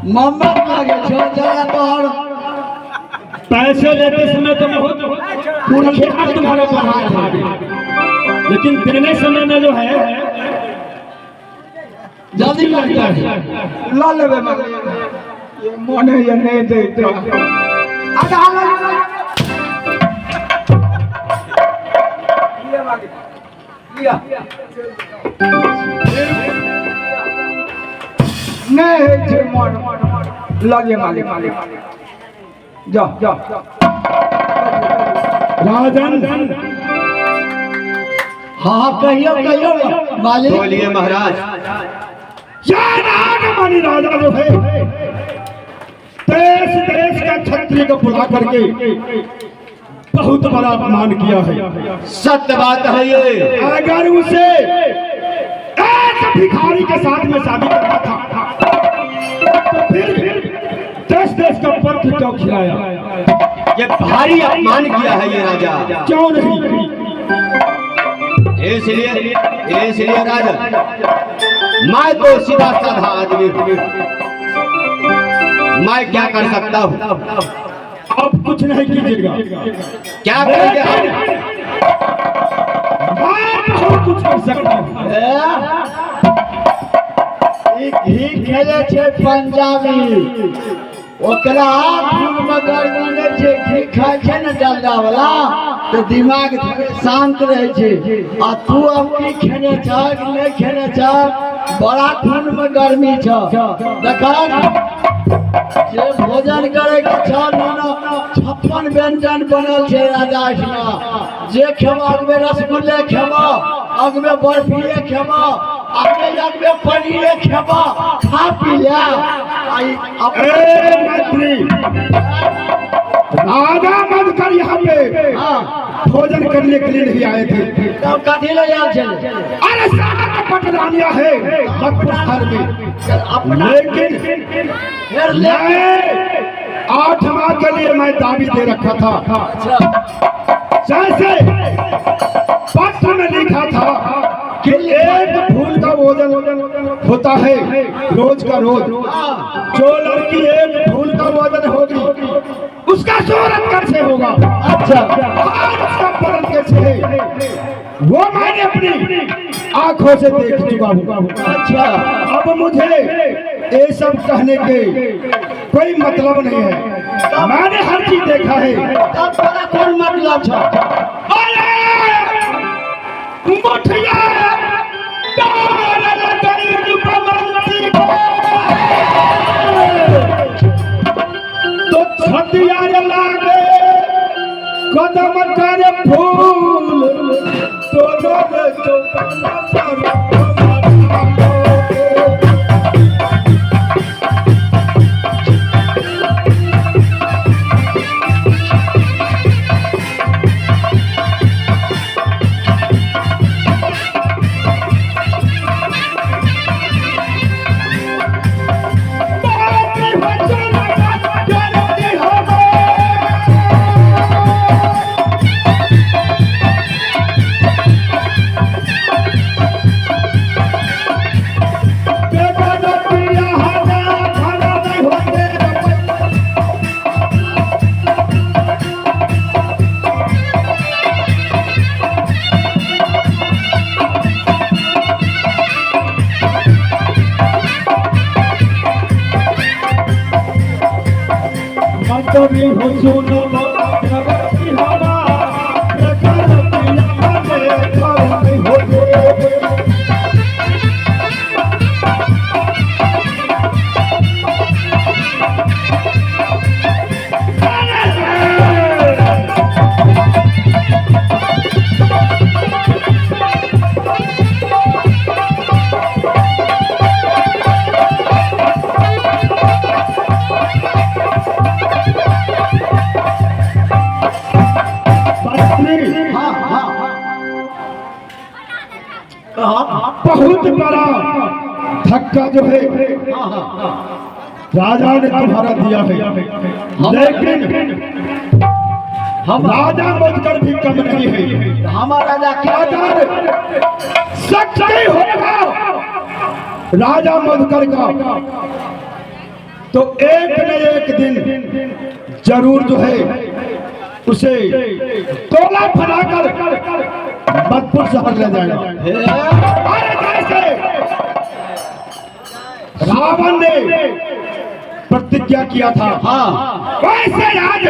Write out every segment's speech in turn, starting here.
मम्मत लागे छौ जरा तोहर। पैसे लेते समय तो बहुत पुरखे हाथ तुम्हारे पर हाथ है, लेकिन देने समय में जो है जल्दी लगता है। लऽ लेबै मालिक, ये मोने ये नहि दैत। आधा लऽ लेबै। लिअ मालिक, लिअ। नहि होइ छै मन, लऽ लिअ मालिक, जा जा। राजन। हाँ हाँ, कहियो कहियो मालिक। बोलिए महाराज। नागमणि राजा जो है देश देश का क्षत्रिय को बुला करके बहुत बड़ा अपमान किया है। सत्य बात है ये। अगर उसे एक भिखारी के साथ में शादी करना था तो फिर देश देश का पत्र क्यों खिलाया? ये भारी अपमान किया है ये राजा। क्यों नहीं? इसलिए इसलिए राजा, मैं तो सीधा साधा आदमी हूँ, मैं क्या कर सकता हूँ? आप कुछ नहीं कीजिएगा। क्या करेंगे आप? मैं बहुत कुछ कर सकता हूँ। ए? ई घी खेले छै पंजाबी, ओकरा खून में गर्मी नहि छै। घी खाइ छै ने डलडा वाला तऽ दिमाग थोड़े शांत रहै छै। आ तू अब की खेने छह कि नहि खेने छह, बड़ा खून में गर्मी छ। देखक जे भोजन करे के छ न, 56 व्यंजन बनल छै राजा एहिठिना। जे खेबऽ, अगबे रसगुल्ले खेबऽ, अगबे बर्फिए खेबऽ, अगबे अगबे पनीरे खेबऽ, खा पी ले आ ई ए मंत्री, राजा मधुकर यहाँ पे भोजन करने के लिए नहीं आए थे। तब कथी ले आयल छलै? अरे सात पटरानियां है लखपुर शहर में। अपना लेकिन फेर ले मैं 8 माह के लिए मैं दावी दे रखा था। अच्छा। जैसे पत्र में लिखा था कि एक फूल का भोजन होता है रोज का रोज, जो लड़की एक फूल का भोजन होगी उसका सूरत कैसे होगा? अच्छा। और उसका बदन कैसे है, वो मैंने अपनी आंखों से देख चुका हूँ। अच्छा। अब मुझे ये सब कहने के कोई मतलब नहीं है, मैंने हर चीज देखा है। तब तोरा कोन मतलब छ? अरे मुठिया डाल गई रूपवंती को, तो छतिया लागे कदम कर फूल दोनों चौपन पर। मंत्री हो सुनो प्रगति हमार, प्रगति हमारे घर में हो। मंत्री, हाँ हाँ, कह। बहुत बड़ा धक्का जो है हाँ हाँ राजा ने तुम्हारा दिया है, लेकिन हम राजा मधुकर भी कम नहीं है। हमार राजा क्या? अगर शक्ति होगा राजा मधुकर का तो एक न एक दिन जरूर जो है उसे तोला फनाकर मधपुर शहर ले जाएगा। अरे जैसे रावण ने प्रतिज्ञा किया था, हाँ वैसे आज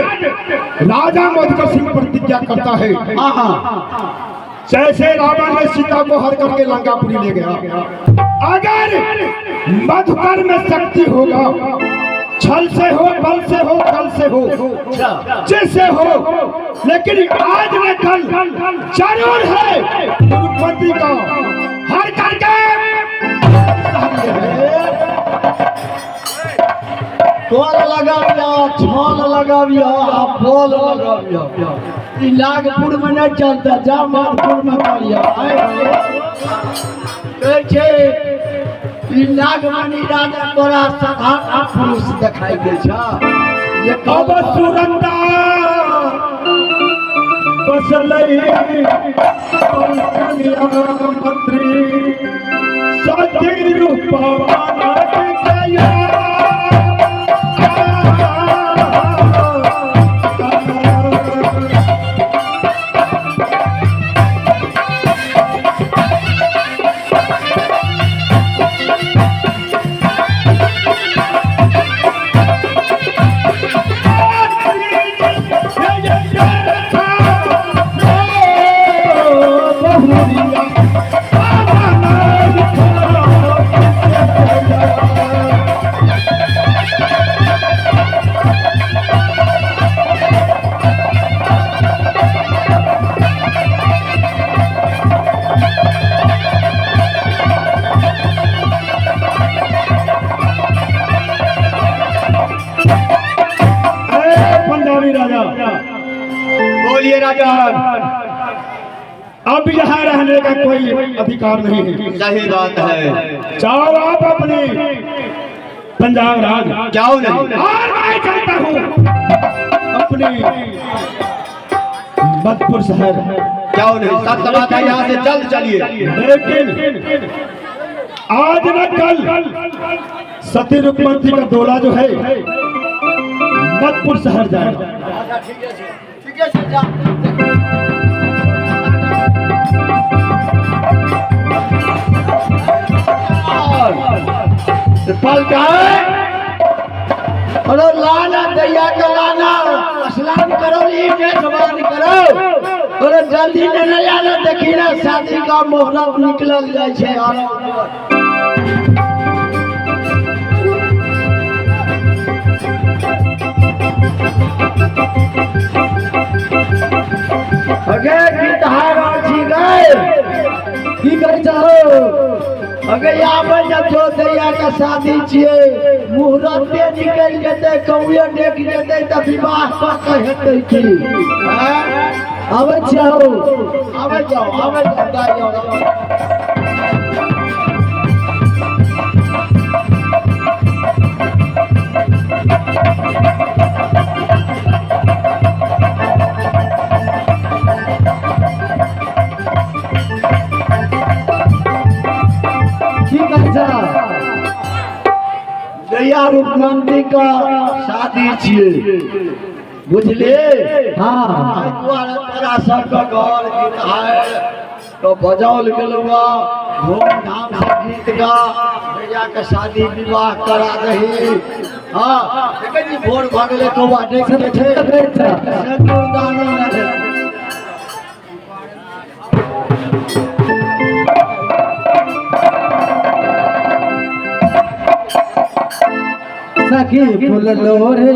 राजा मधुकर सिंह प्रतिज्ञा करता है। हाँ हाँ जैसे रावण ने सीता को हर करके लंकापुरी ले गया, अगर मधुकर में शक्ति होगा, छल से हो, बल से हो, कल से हो, जैसे हो, लेकिन आज न कल जरूर है तिरुपति का हर करके टोल लगाबियो, छल लगाबियो आ बोल लगाबियो। ई नागपुर में नहीं चलता, जा माधपुर में करियो। कहै छै ई नागमणि राजा तोरा साधारण पुरुष देखाई दै छ। जे अब सुरंदा बसलई मंत्री सती रूपा पंजाबी राजा बोलिए राजा। अब यहाँ रहने का कोई अधिकार नहीं है। सही बात है। जाओ आप अपने पंजाब राज, जाओ नहीं, और मैं चलता हूँ अपने मधपुर शहर। जाओ नहीं, सत्य बात है, यहाँ से जल्द चलिए। लेकिन आज न कल सती रुक्मणी का डोला जो है मधपुर शहर जाएगा। ठीक है, जा। अरे लाना दैया के लाना, स्नान करो, मेजबान करो। अरे जल्दी नहीं आना, देखी ना शादी का मुहूर्त निकल जाए छे। अगे गीत छी गए की कर चाहो? अगे आबै न जो दैया के शादी छियै, मुहूर्ते निकलि जेतै, कौए देख जेतै तऽ विवाह कऽ के हेतै की? आबै छियै, आबै जाओ, आबै जाओ, दाइ जाओ। दैया रुक्मणी का शादी छियै, बुझले? हाँ। दुआरे तोरा सबके घर गीत आयल तो बजाओल गेलौ, धूमधाम से गीत गा, भैया के शादी विवाह करा दही। हाँ, देखै छी भोर भऽ गेलै, कौआ देख लै छै, सिन्दूरदानो नहि भेल। सखी फूल लोरे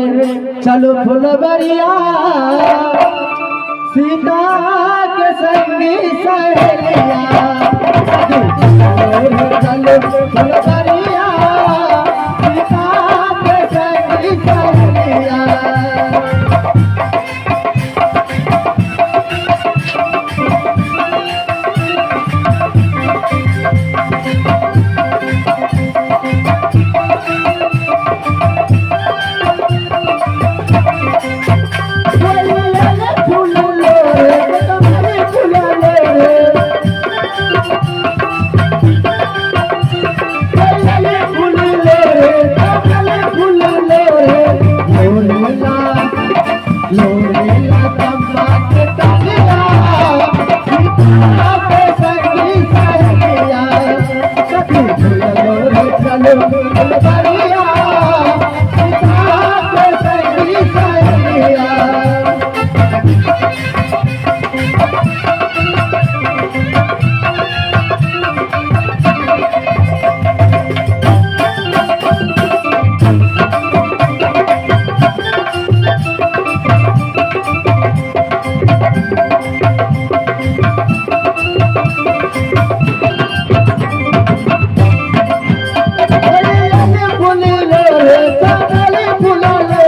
चलो फुलबरिया, सीता के संगी सहेलिया। सखी फूल लोरे चलो फुलबरिया, सीता के संगी सहेलिया। फूल लोरे फूल लोरे फुलबरिया, सीता के संगी सहेलिया। कोयली फुललो रे, चमेली फुललो रे।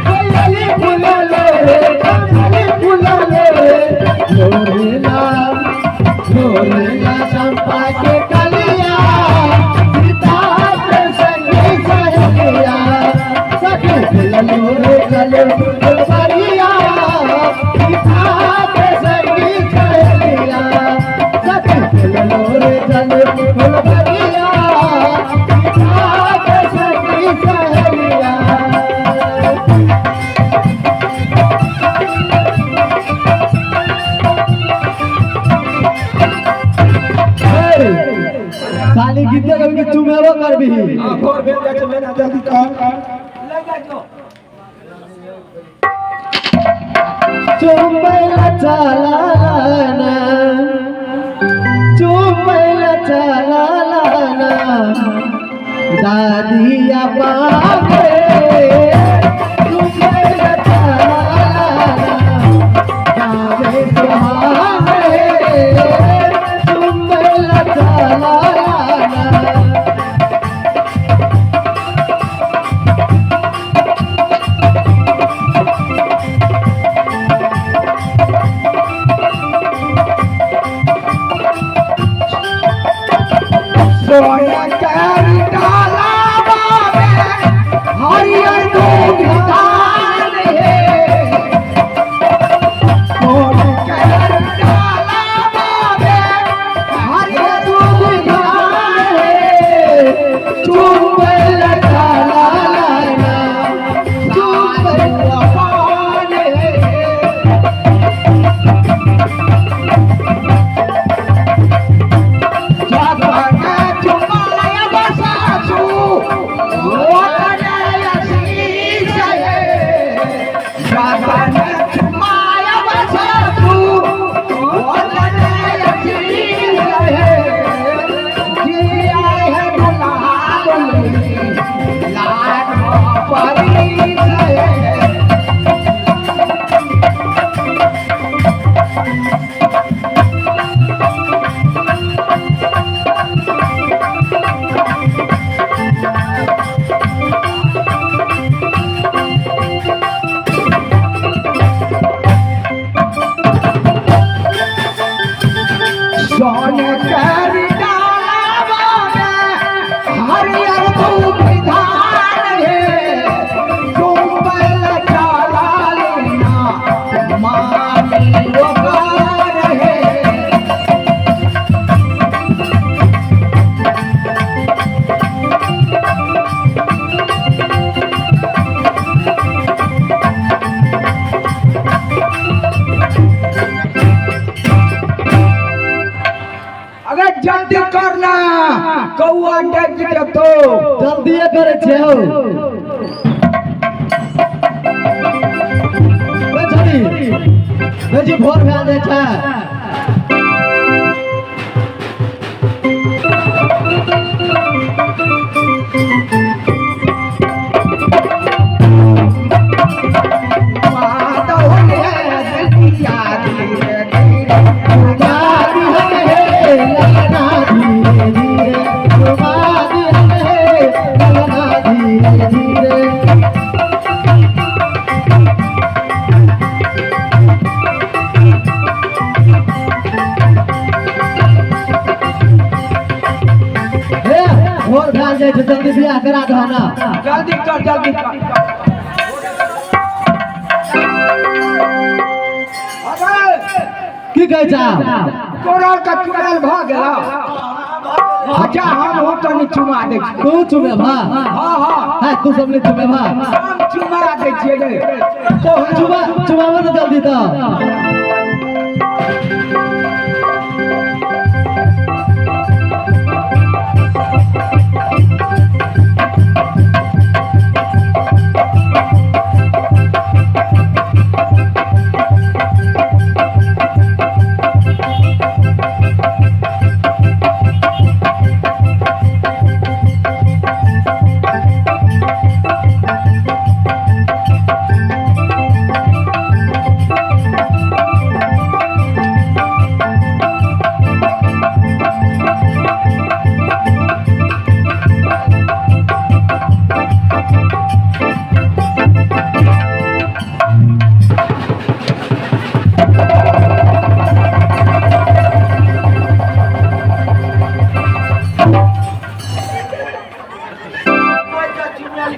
कोयली फुललो रे, चमेली फुललो रे। लोरेला, लोरेला चंपा के कलिया, सीता के संगी सहेलिया। सखी फुललो रे चलो फुलबरिया, सीता के संगी सहेलिया। सखी फुललो रे चलो फुलबरिया, सीता के संगी सहेलिया। खाली गीते कभी चुमेबो करबी। हाँ, भोर भेल जाइ छै मेना, जल्दी कर। चुमैला चलाना, चुमैला चलाना, दादिया बागे। चुमैला चलाना, गावे सुहागे। चुमैला चलाना। सोना कर डाला बाबे, हरियर दूध धान हे। सोना कर डाला बाबे, हरियर दूध धान हे। चुमैला चलाना, चुमैला पान हे। सोन कर डाला बाबे, हरियर धूप धान हे। चुंबल चाला लेना, मामी ओकर हे। अगर जल्दी करना, कौआ डग जतो। जल्दी करे छे हौ। ए छड़ी, ए जी भोर भए जाइ छै। कुमारी हम हे ललना धीरे धीरे, कुमारी हम हे ललना धीरे धीरे। हे भोर भए जाइ छै, जल्दी बियाह करा दह ना। जल्दी कर, जल्दी कर। अरे की कहै छा? तोरा का चुड़ैल भऽ गेल। अच्छा, हम हो कनि चुमा दै छी। तू चुमेबा? हाँ हाँ। है तू सब नहीं चुमेबा? हम चुमा दै छियै रे। चुमा चुमाबो ना जल्दी तो।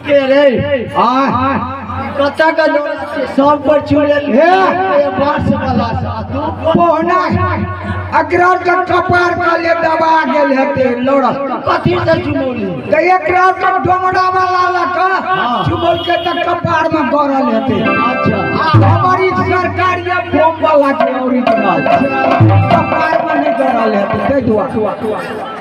के रे आ कतऽ के लोग छै? सब पर चुड़ैल हे। बांस वाला सा तू पहुना एकरा के कपार काले दबा गेल हेतै लौड़ा। कथी से चुमौली? तऽ एकरा के डोमरा वाला लऽ कऽ चुमौल के तऽ कपार में गड़ल हेतै। अच्छा। हमर ई सरकारी बम वाला के ओरिजिनल कपार में नहि गड़ल हेतै ताहि दुआरे।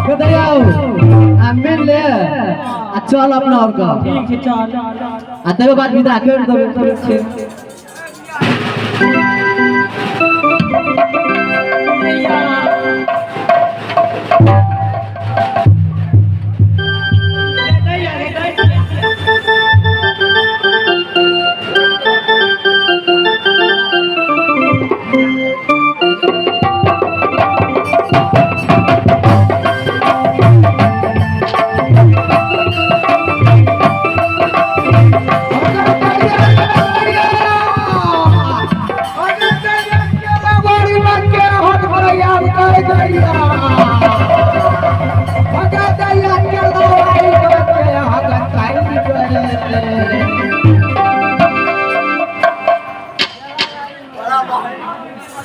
कतऽ आउ आ मिल ले आ चल अपना और का। ठीक छै, चल। आ तकर बाद विदा कर देबै। ठीक छै।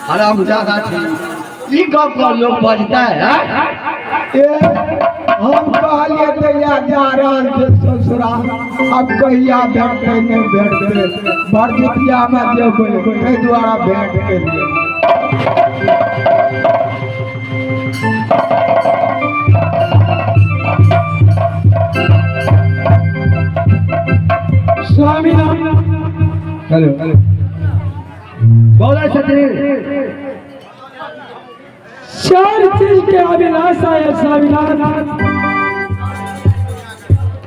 हरामजादा छी, ई गप पर लोग बजता है। ए, हम कहलिए दैया जा रहल छै ससुरा, अब कहिया भेटतै नहि भेटतै, भरदुतियामे जेबै ताहि दुआरे भेंट केलिए। स्वामीनाथ। हेलो, बोले सती। चार चीज के अभिलाषा है स्वामीनाथ।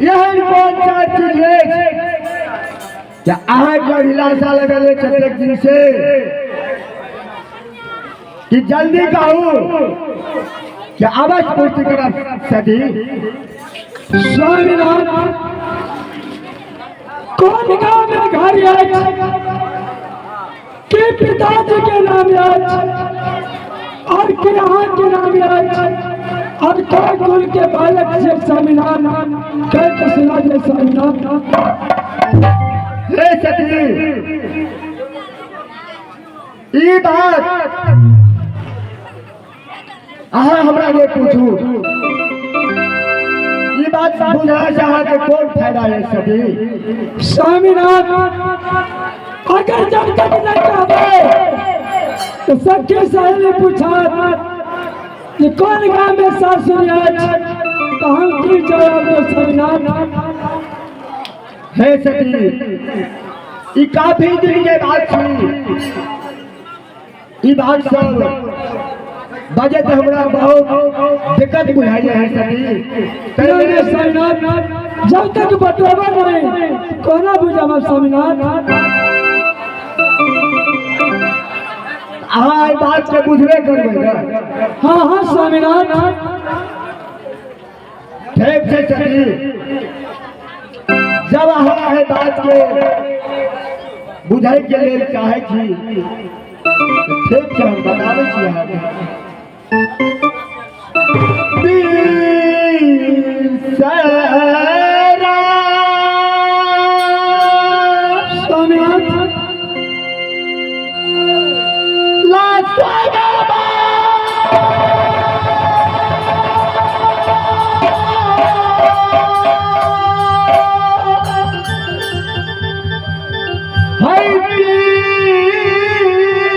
एहन कोन चार चीज अछि जे अहाँके अभिलाषा लगल अछि एतेक दिन से कि जल्दी कहू कि अवश्य पूर्ति करब सती। स्वामीनाथ, कौन गांव में घर अछि, के पिताजी के नाम अछि और के अहाँ के नाम अछि और के कुल के बालक छै स्वामीनाथ, कह के सुना दे स्वामीनाथ। हे सती, ई बात अहाँ हमरा नहि पूछू। ई बात बुझला से अहाँके कोन फायदा है सती? स्वामीनाथ, अगर जब तक नहीं कहबे तो सबके सहेली पूछत कि कौन गांव में सासुर अछि, तो हम की जवाब दो स्वामीनाथ? हे सती, ई काफी दिन के बात छी। ई बात सब बजे तऽ हमरा बहुत दिक्कत बुझाइए है सती। नहीं नहीं स्वामीनाथ, जब तक बतबा नहीं कोना बुझाब स्वामीनाथ? अहाँ एहि बात के बुझबे करबै ने? हाँ हाँ स्वामीनाथ। ठीक छै सती, जब अहाँ एहि बात के बुझै के लेल चाहै छी, ठीक छै, हम बताबै छी अहाँके। बिसरा स्वामीनाथ। ला स्वागत है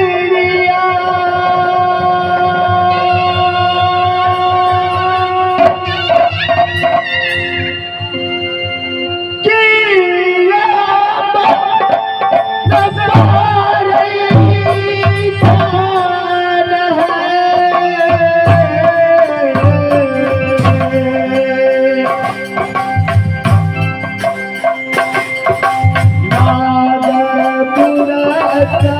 पीड़िया किया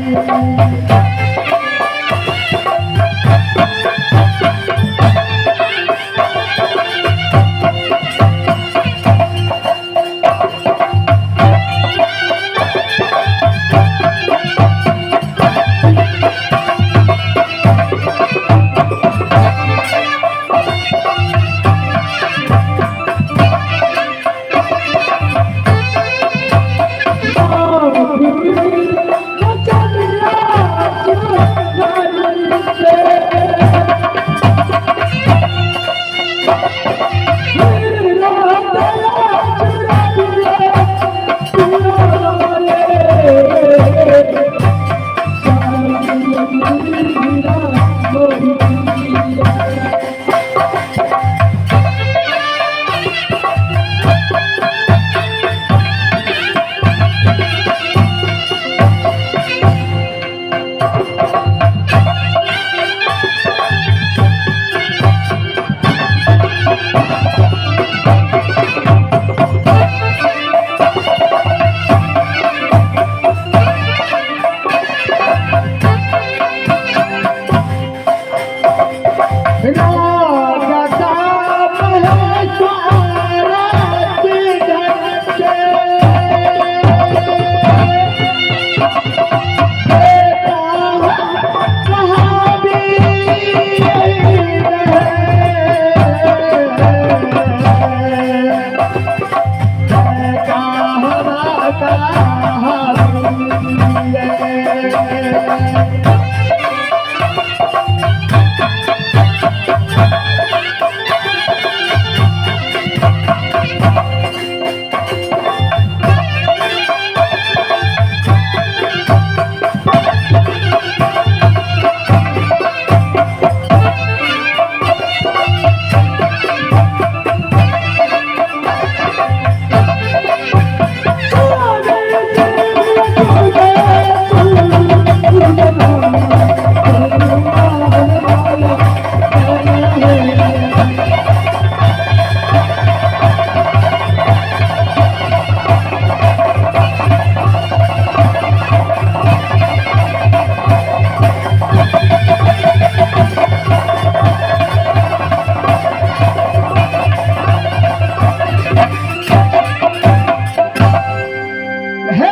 हे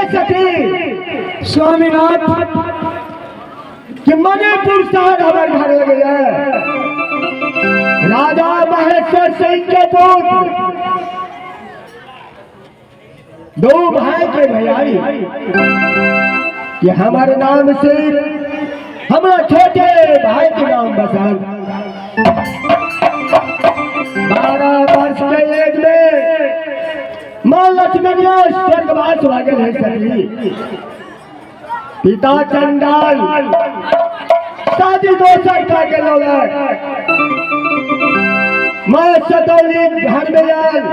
सखी स्वामीनाथ, कि मणिपुर शहर हमारे घर लगे है। राजा महेश्वर सिंह के पुत्र दो भाई के भैयारी कि हमारे नाम से हमारा छोटे भाई के नाम बसंत। 12 वर्ष के एज में मां लक्ष्मणिया स्वर्गवास हो गए है सखी। पिता चंडाल शादी दोसर का के लोग मां सतौली घर में आयल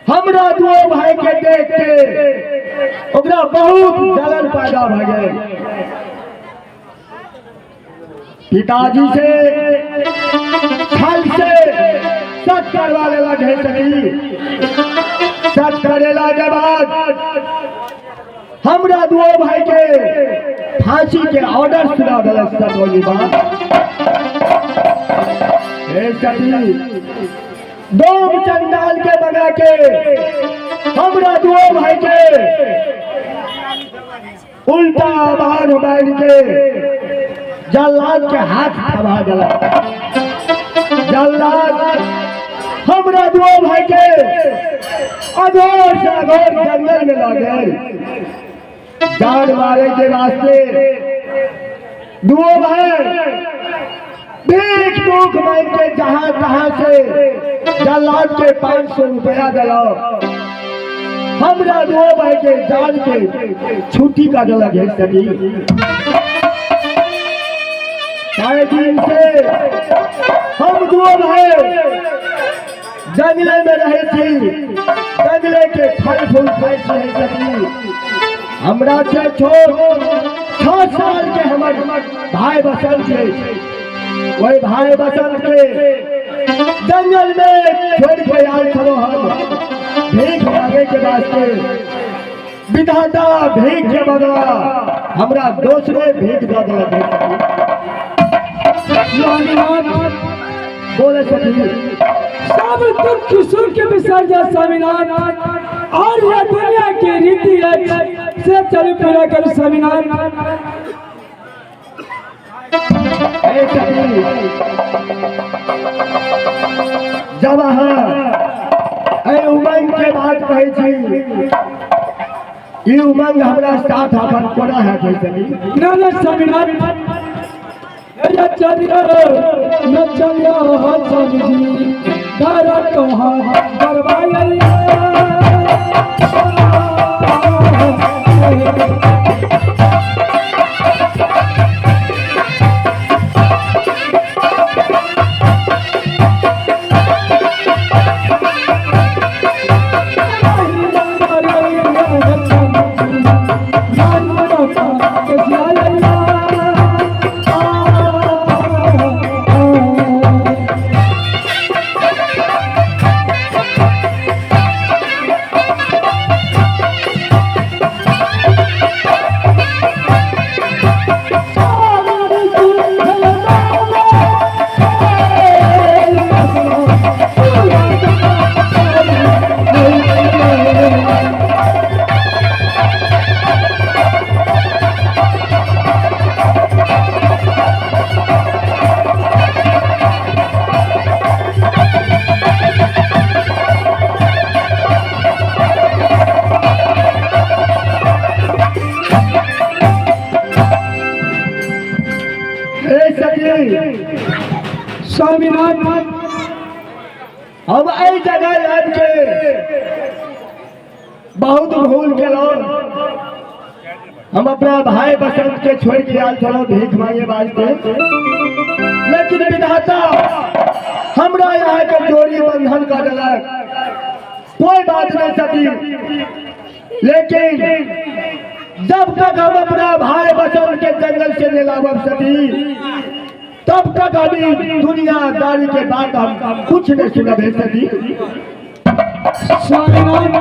हमरा दो भाई के देख के ओकरा बहुत जलन पैदा भ गेल। पिताजी से छल से सत करवा लेलक है सखी। सत करेला के बाद हमरा दो भाई के फांसी के ऑर्डर सुना दिलक सतौली बात। हे सखी, दो चंडाल के बना के हमरा दो भाई के उल्टा बांध बांध के जल्लाद के हाथ थमा दिलक। जल्लाद हमरा दो भाई के अघोर से अघोर जंगल में लग गए जान मारे के वास्ते। दो भाई भीख दुख मांग के जहां तहां से जल्लाद के 500 रुपया दिलाओ हमरा दो भाई के जान के छुट्टी का दिलक है सखी। सारे दिन से हम दो भाई जंगले में रहे थी, जंगले के फल फूल खाए छी सखी। हमरा से छोट 6 साल के हमर भाई बसंत के, वही भाई बसंत के जंगल में छोड़ के आयल छलो हम भीख मांगे के वास्ते। विधाता भीख के बदला हमरा दोसरे भीख दऽ देलक हे सखी। स्वामीनाथ बोले सखी। सब दुख सुख बिसर जा स्वामीनाथ, और यह दुनिया की रीति है से चल पूरा कर स्वामीनाथ। हे सखी, जब अहाँ एहि उमंग के बात कहै छी, ई उमंग हमरा साथ अखन कोना हैत हे सखी? ना ना स्वामीनाथ, न चलियो न चलियो हो स्वामी जी, घर कहाँ दरबार। हे सखी स्वामीनाथ, हम एहि जगह आबि के बहुत भूल केलहुँ। हम अपना भाई बसंत के छोड़ के आयल छलहुँ भीख मांगे वास्ते, लेकिन विधाता हमरा यहाँ के जोड़ी बंधन कर देलक। कोई बात नहीं सकी, लेकिन जब तक हम अपना भाई बसंत के जंगल से नहीं लाब सकी, तब तक अभी दुनियादारी के बात हम कुछ नहीं सुनब हे सकी। स्वामीनाथ,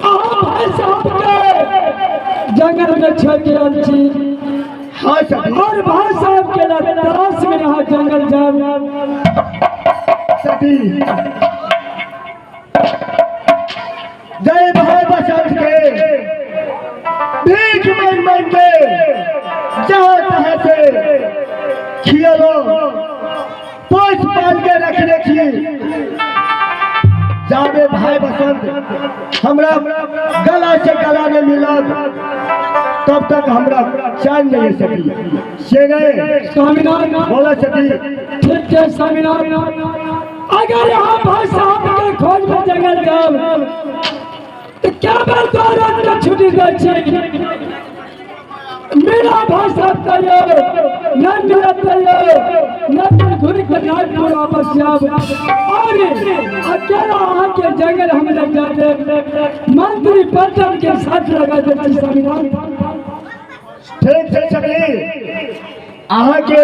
अहाँ भाई साहब के जंगल में छोड़ के आयल छी। हाँ सखी। और भाई साहब के तलाश में यहाँ जंगल जाब। सखी, जय भाई बसंत के भीख मांग मांग के जहाँ तहाँ से खियलो पोस पाल के रखने छी, जाबे भाई बसंत हमरा गला से गला नहीं मिलत तब तक हमरा चैन नहीं सकी से नहीं। स्वामीनाथ, बोला सकी। ठीक है स्वामीनाथ, अगर यहाँ भाई साहब के खोज में जंगल जाब तो क्या बार दो रात का छुट्टी दै छै। मेरा भाई साहब तैयो न मिला तैयो न फिर घुर के नागपुर वापस जाब, और अकेला अहाँ के जंगल हम लग जाते मंत्री पलटन के साथ लगा दे छी स्वामीनाथ। ठीक छै सखी, अहाँ के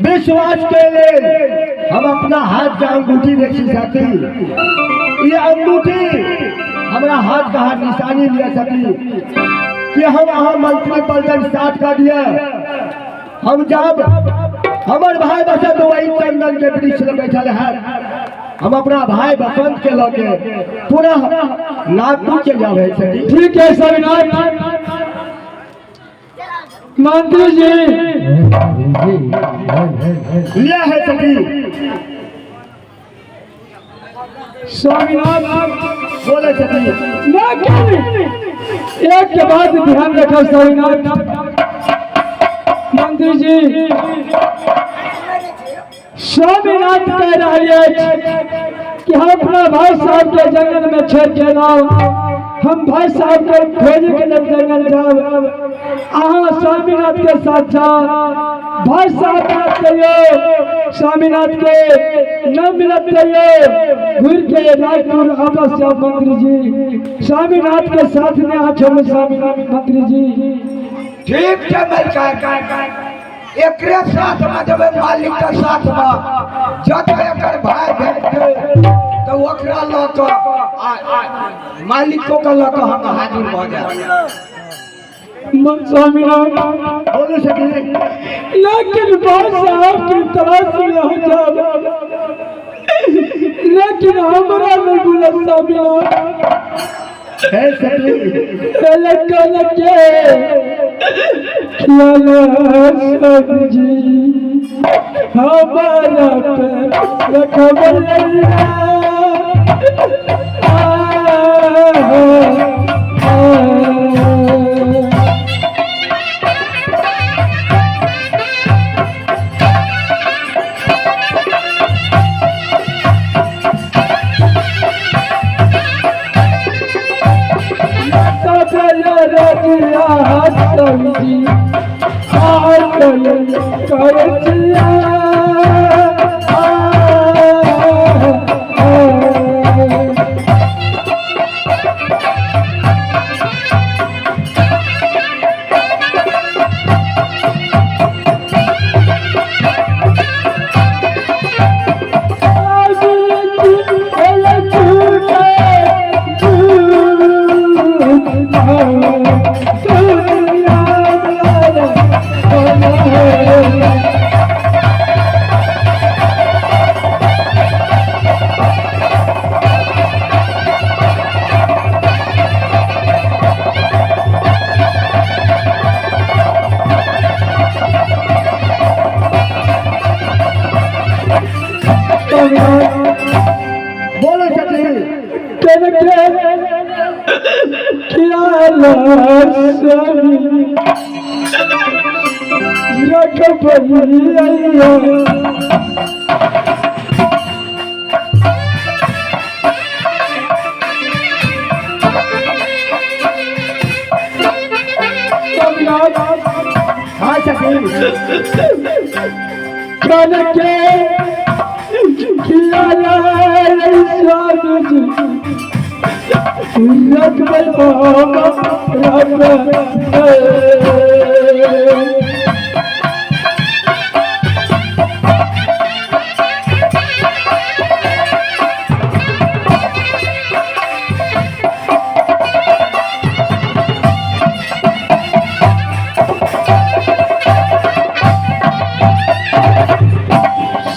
विश्वास के लेल हम अपना हाथ के अंगूठी दै छी सखी। ये अंगूठी हमरा हाथ का हाथ निशानी लिया सखी कि हम अहाँ मंत्री पलटन साथ का दिया। हम जब हमर भाई बसंत वही चंदन के वृक्ष लग बैठल है, हम अपना भाई बसंत के लके पुनः नागपुर चल जावे सखी। ठीक है स्वामीनाथ। मंत्री जी लिया है सखी। स्वामीनाथ, बोले सखी। लेकिन एक के बाद ध्यान रखो स्वामीनाथ। मंत्री जी, स्वामीनाथ कह रही अछि कि हम अपना भाई साहब के जंगल में छोड़ के लाओ, हम भाई साहब के खोजे के लिए जंगल जाओ, अहाँ स्वामीनाथ के साथ जाओ। भाई साहब मिलत कहियो स्वामीनाथ के न मिलत कहियो घुर के नागपुर वापस जाओ। मंत्री जी, स्वामीनाथ के साथ में आ छोड़ो स्वामीनाथ। मंत्री जी, ठीक छै मलकाय, एकरे साथ में जेबै, मालिक के साथ में जत एकर भाई भेटतै। तऽ ओकरा लऽ कऽ आ मालिको के लऽ कऽ हम हाजिर भऽ जायब। स्वामीनाथ बोलो सखी। लेकिन बादशाह की तलाश में हो जाओ, लेकिन हमरा नहीं बोला स्वामीनाथ। है सखी। लगे सब्जी हमारा पे रखबैया। सब्जी कर। बोलो सखी। रख। हाँ सखी। के स्वामी रखबै बाबा रख।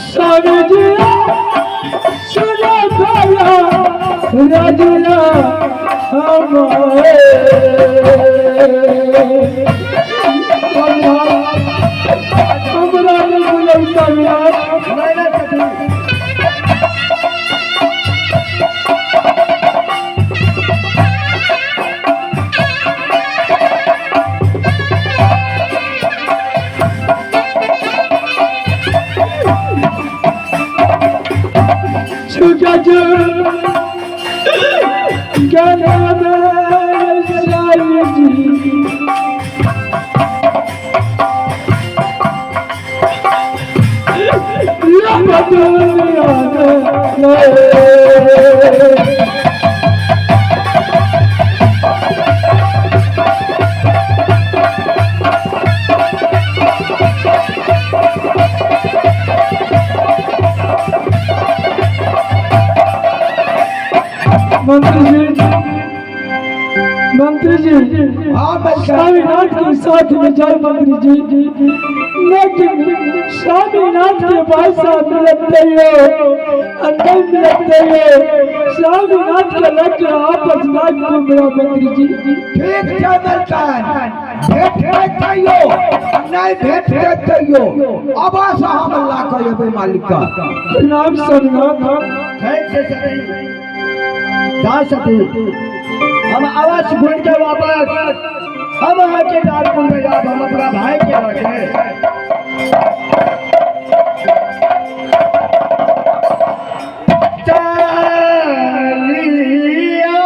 स्वामी सुनो भला रजना हमारे हमरा नहीं बुलौ स्वामीनाथ। नहीं नहीं सखी। छुटा जो गला में जी दुनिया में। मंत्री जी, मंत्री जी। हाँ बच्चा। स्वामीनाथ के साथ में जाए मंत्री जी, लेकिन स्वामीनाथ के भाई साहब मिलते हो नहीं मिलते हो, स्वामीनाथ के लग आपस नागपुर मेरा मंत्री जी। ठीक छै मलकान, भेटतै तैयो, नहि भेटतै तैयो अवश्य हम ला कऽ एबै मालिक के। प्रणाम स्वामीनाथ। ठीक छै सखी, जा सखी, हम अवश्य घूर के वापस हम अहाँ के नागपुर में जाब, हम अपना भाई के लगे। चलिया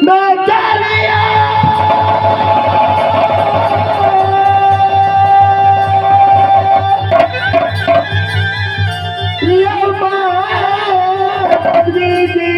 मैं चलिया। ये जी।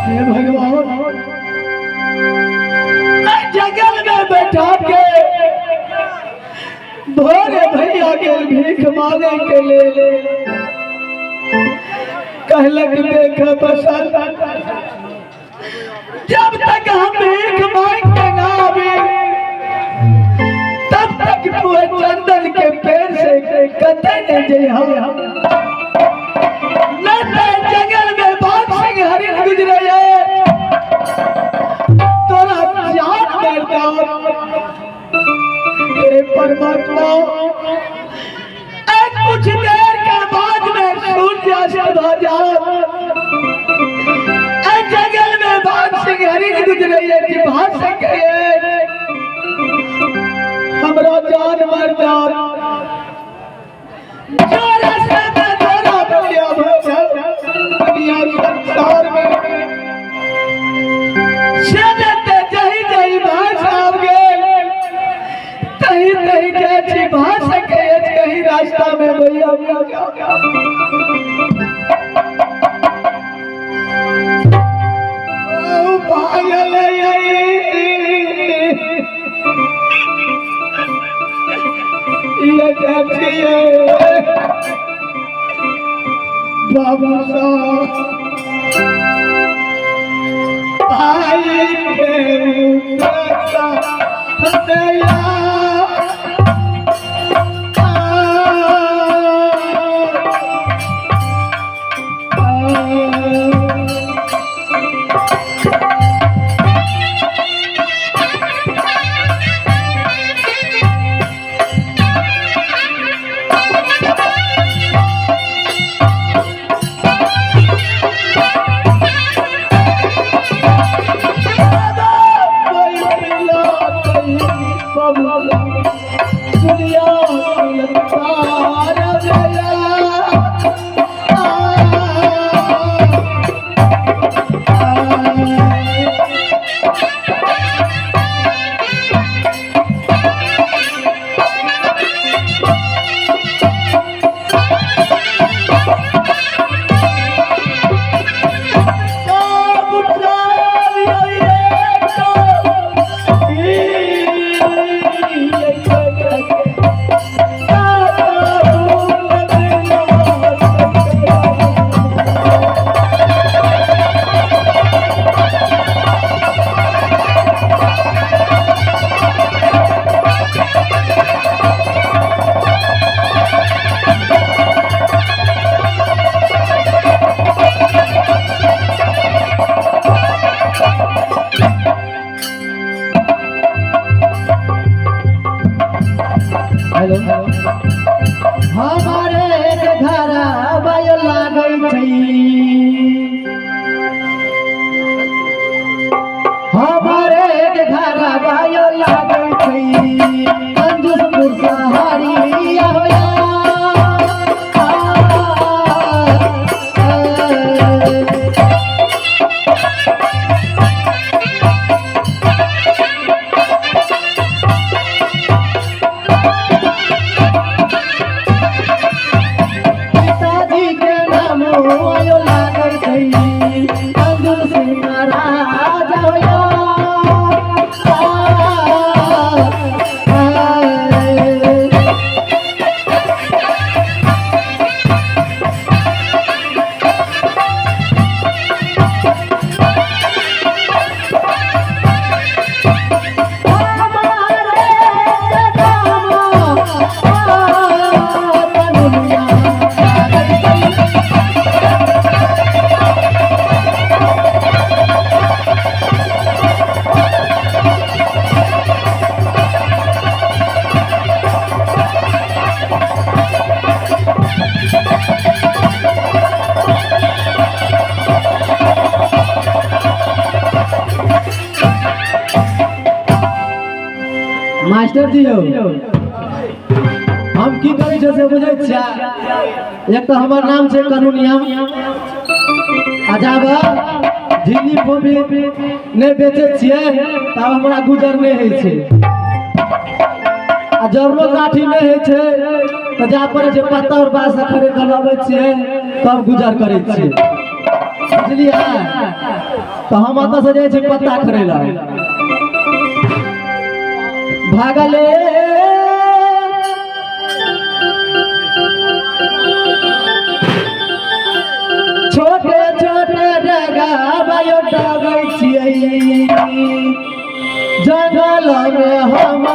हे भगवान, मैं जंगल में बैठा के भोरे भैया के भीख मांगे के लिए कहलक देख बसल, जब तक हम भीख मांग के ना आवे तब तक तू चंदन के पेड़ से कतई नहीं जई। हम न ते जंगल में बाघ सिंह हरिण गुजरे तोरा जान मर जाओ। हे परमात्मा, एक कुछ देर के बाद में सूर्यास्त हो जाओ। जंगल में बाघ सिंह हरिण गुजरे जी भाग सके हमरा जान मर जाओ। जोरे से मैं तोरा बलिया दुनिया संसार में से जही जही भाषा गेल तही तही के छी भाषा के कहीं रास्ता में भैया। पागल ये देखिए बाबू साहब भाई के दया। हेलो, हमारे एक घर बायो लागै छै, हमारे एक घर बायो लागै छै, कंजूसपुर सहारी होया। पिताजी के नाम आयो लागै छै कंजूस सिंह राजा होया। मास्टर जी हो, हम की करै छियै से बुझै छियै? एक तऽ हमर नाम छै कनुनिया, आ जाब झिल्ली फोबी नहि बेचै छियै तब हमरा गुजर नहि होइ छै। आ जरनो काठी नहि होइ छै तऽ जाय पड़ै छै पत्ता और बाँस खरीद कऽ लबै छियै तब गुजर करै छियै बुझलियै। तऽ हम एतऽ से जाइ छी पत्ता खरीद लए भागले छोटे छोटे डगाबायो डगै छियै जंगल में हम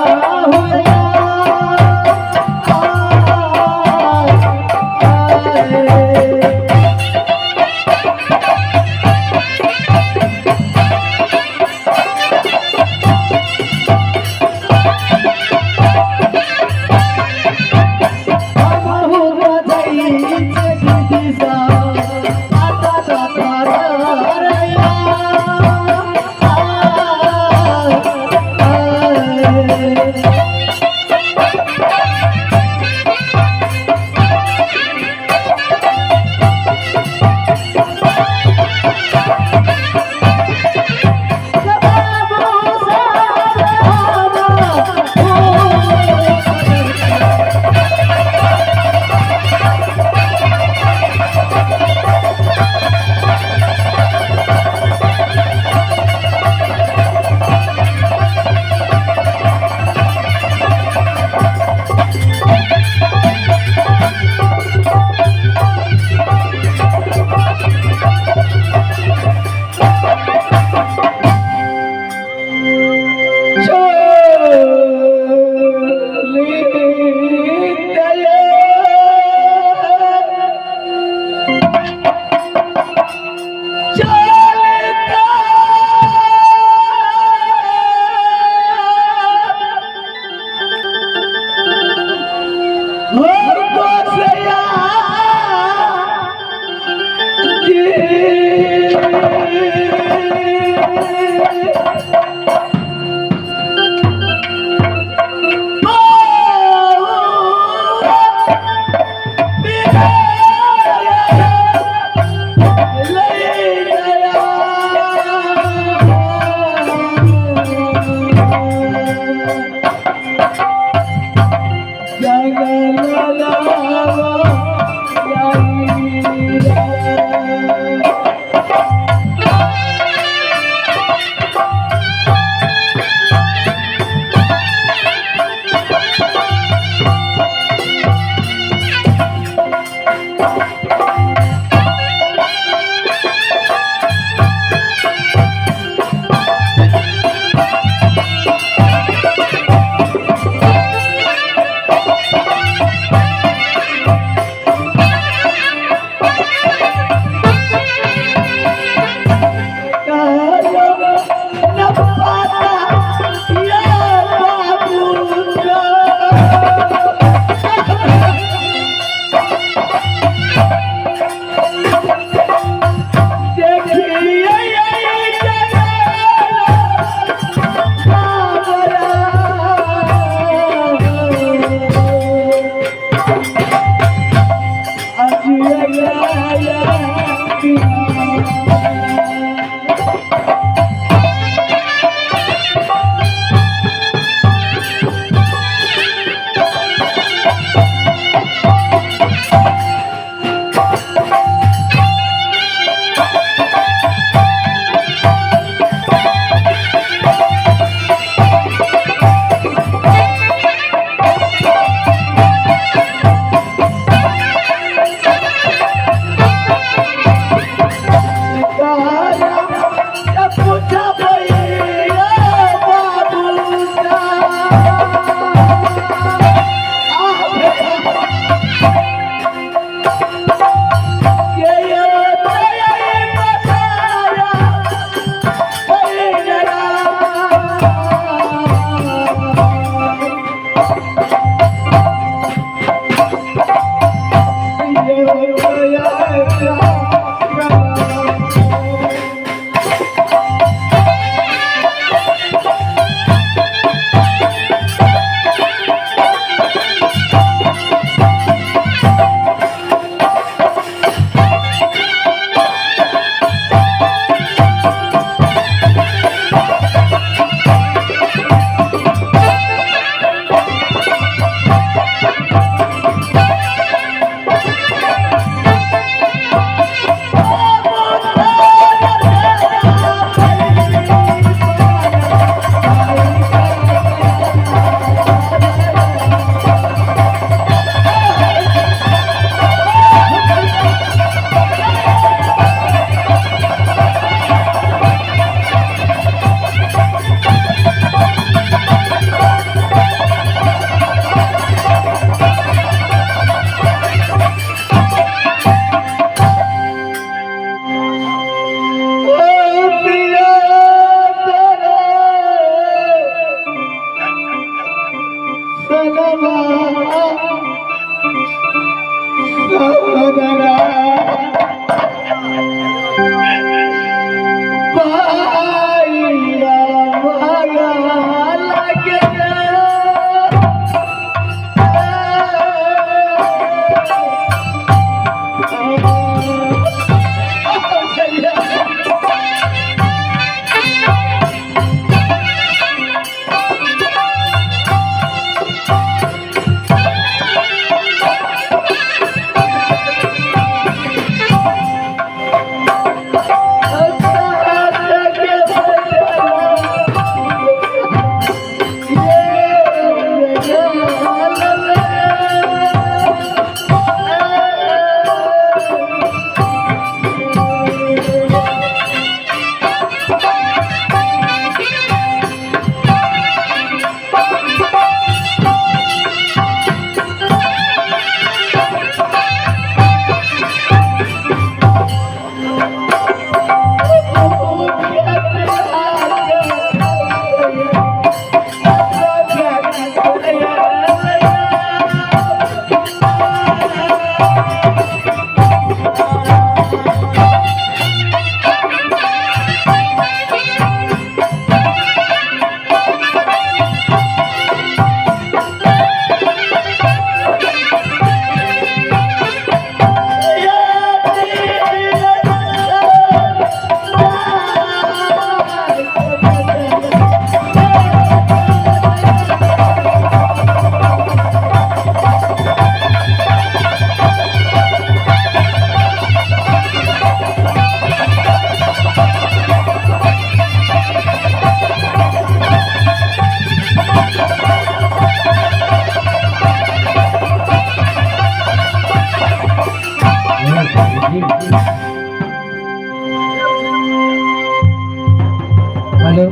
हेलो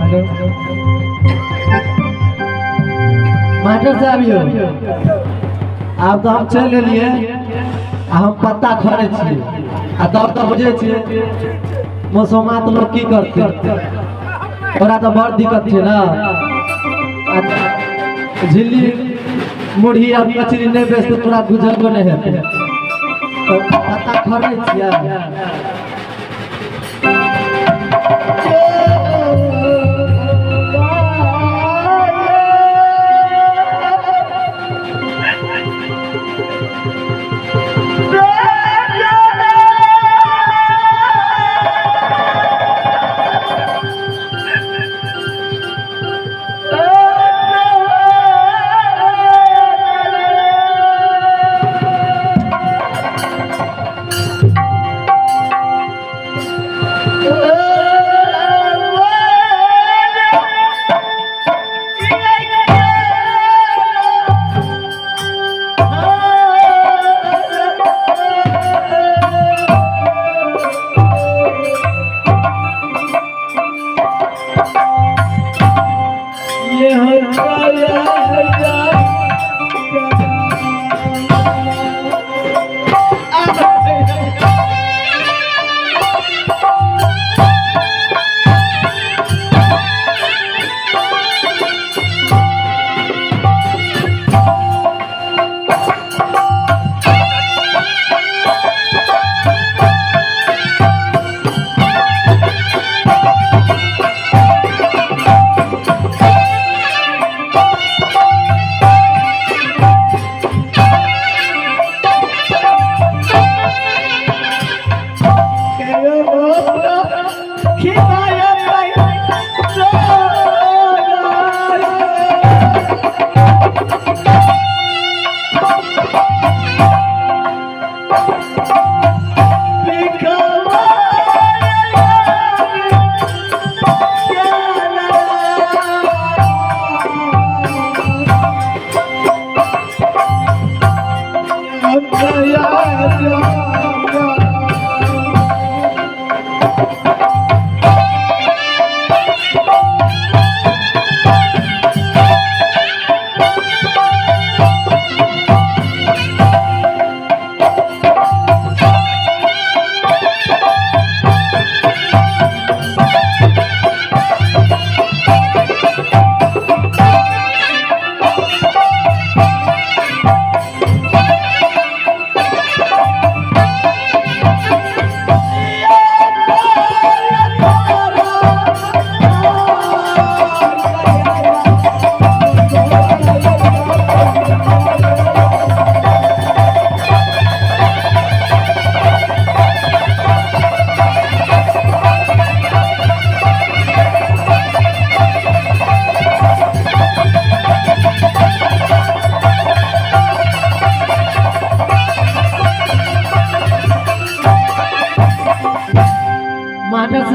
मास्टर साहब यौ, आब तऽ हम चलि एलियै आ हम पत्ता खरै छियै आ तब तऽ बुझै छियै मौसमात लोक की करतै, ओकरा तऽ बड़ दिक्कत छै ने। आ झिल्ली मुरही आ कचरी नहि बेचतै तोरा गुजरबो नहि हेतै। तऽ पत्ता खरै छियै। Oh!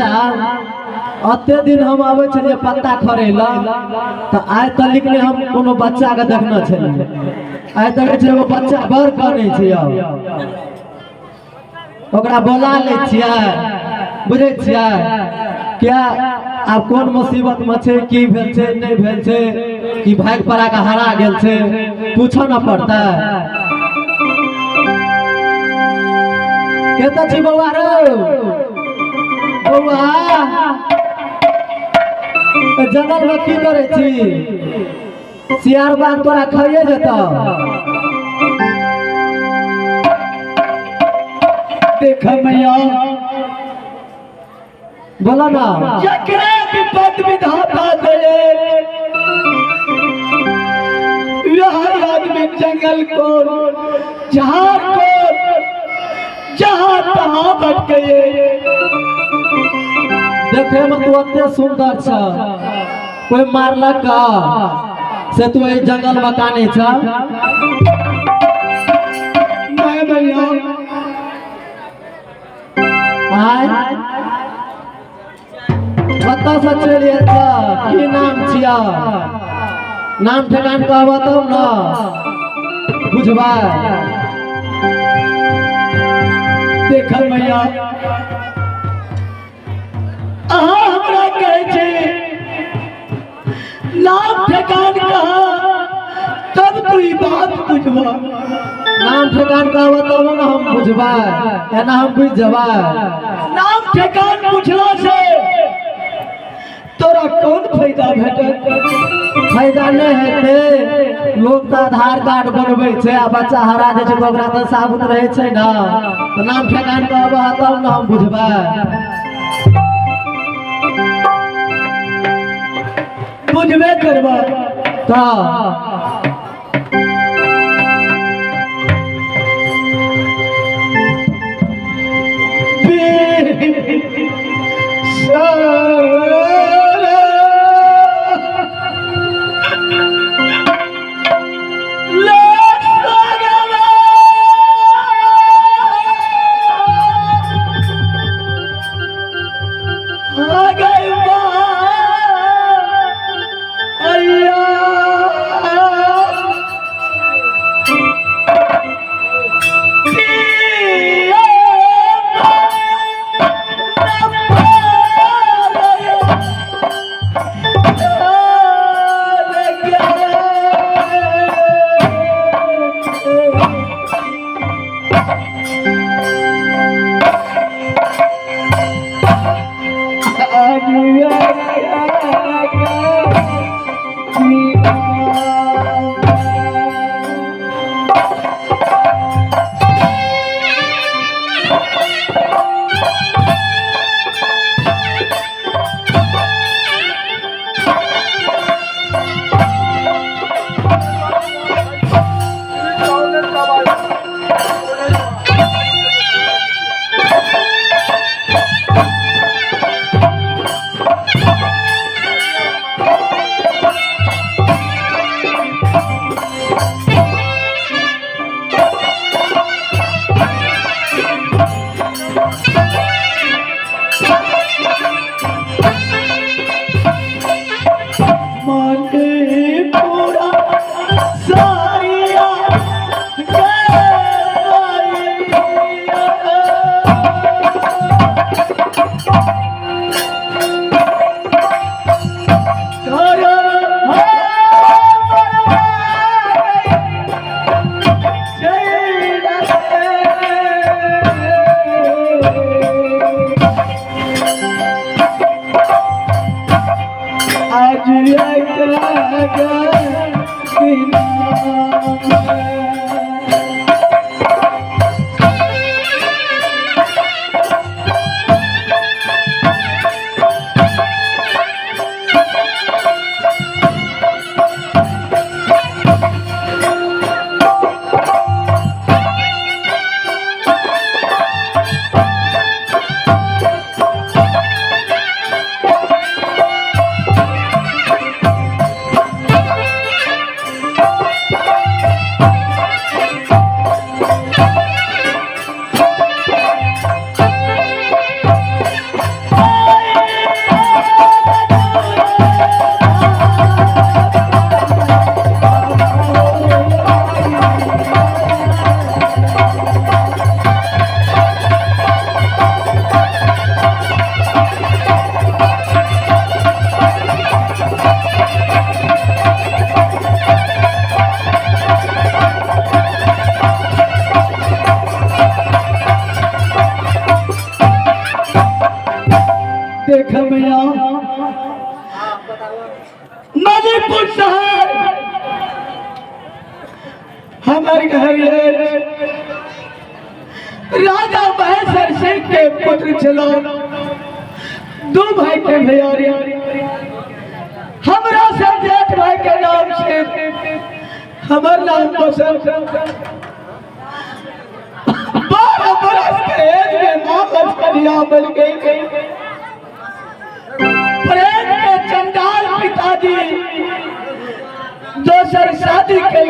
साहब, अते दिन हम आबै छलियै पत्ता खरै लए, तऽ आइ तलिक नहि हम कोनो बच्चाके देखने छलियै। आइ देखै छियै एगो बच्चा बड़ कनै छै। आब ओकरा बोला लै छियै, बुझै छियै किया आब कोन मुसीबत में छै, की भेल छै, नहि भेल छै, कि भागि पड़ा के हरा गेल छै, पूछऽ न पड़तै। कतऽ छी बौआ रौ? बौआ, जंगल में की करै छी? सियार बाघ तोरा खाइए जेतौ। देख मैया। बोलो ना। जकरा विपद विधाता दे, यह आदमी जंगल को, झाड़ को, जहाँ तहाँ भटके। देखे में तू अते सुंदर छ, कोई मारलक का से तू एहि जंगल में काने छ? नहीं भैया। आय कतऽ से चलि आयल छ? की नाम छिया? नाम ठेकान कहबह तब न बुझबै। देख मैया, अहाँ हमरा कहै छी नाम ठेकान कहा, तब तू ई बात बुझबह। नाम ठेकान कहबह तब न हम बुझबै, एना हम बुझि जेबै? नाम ठेकान पूछला से तोरा कोन फायदा भेटत? फायदा नहि हेतै? लोक तऽ आधार कार्ड बनबै छै आ बच्चा हरा जाइ छै तऽ ओकरा तऽ साबुत रहै छै ने। तऽ नाम ठेकान कहबह तब ने हम बुझबै। बुझबे करबह। तऽ मणिपुर शहर हमर घर अछि। राजा महेश्वर सिंह के पुत्र छलो, दू भाई के भैयारी। हमरा से जेठ भाई के नाम छै, हमर नाम बसंत। 12 बरस के एज में माँ लक्ष्मणिया बन गई। प्रेम के चंडाल पिताजी दोसर शादी के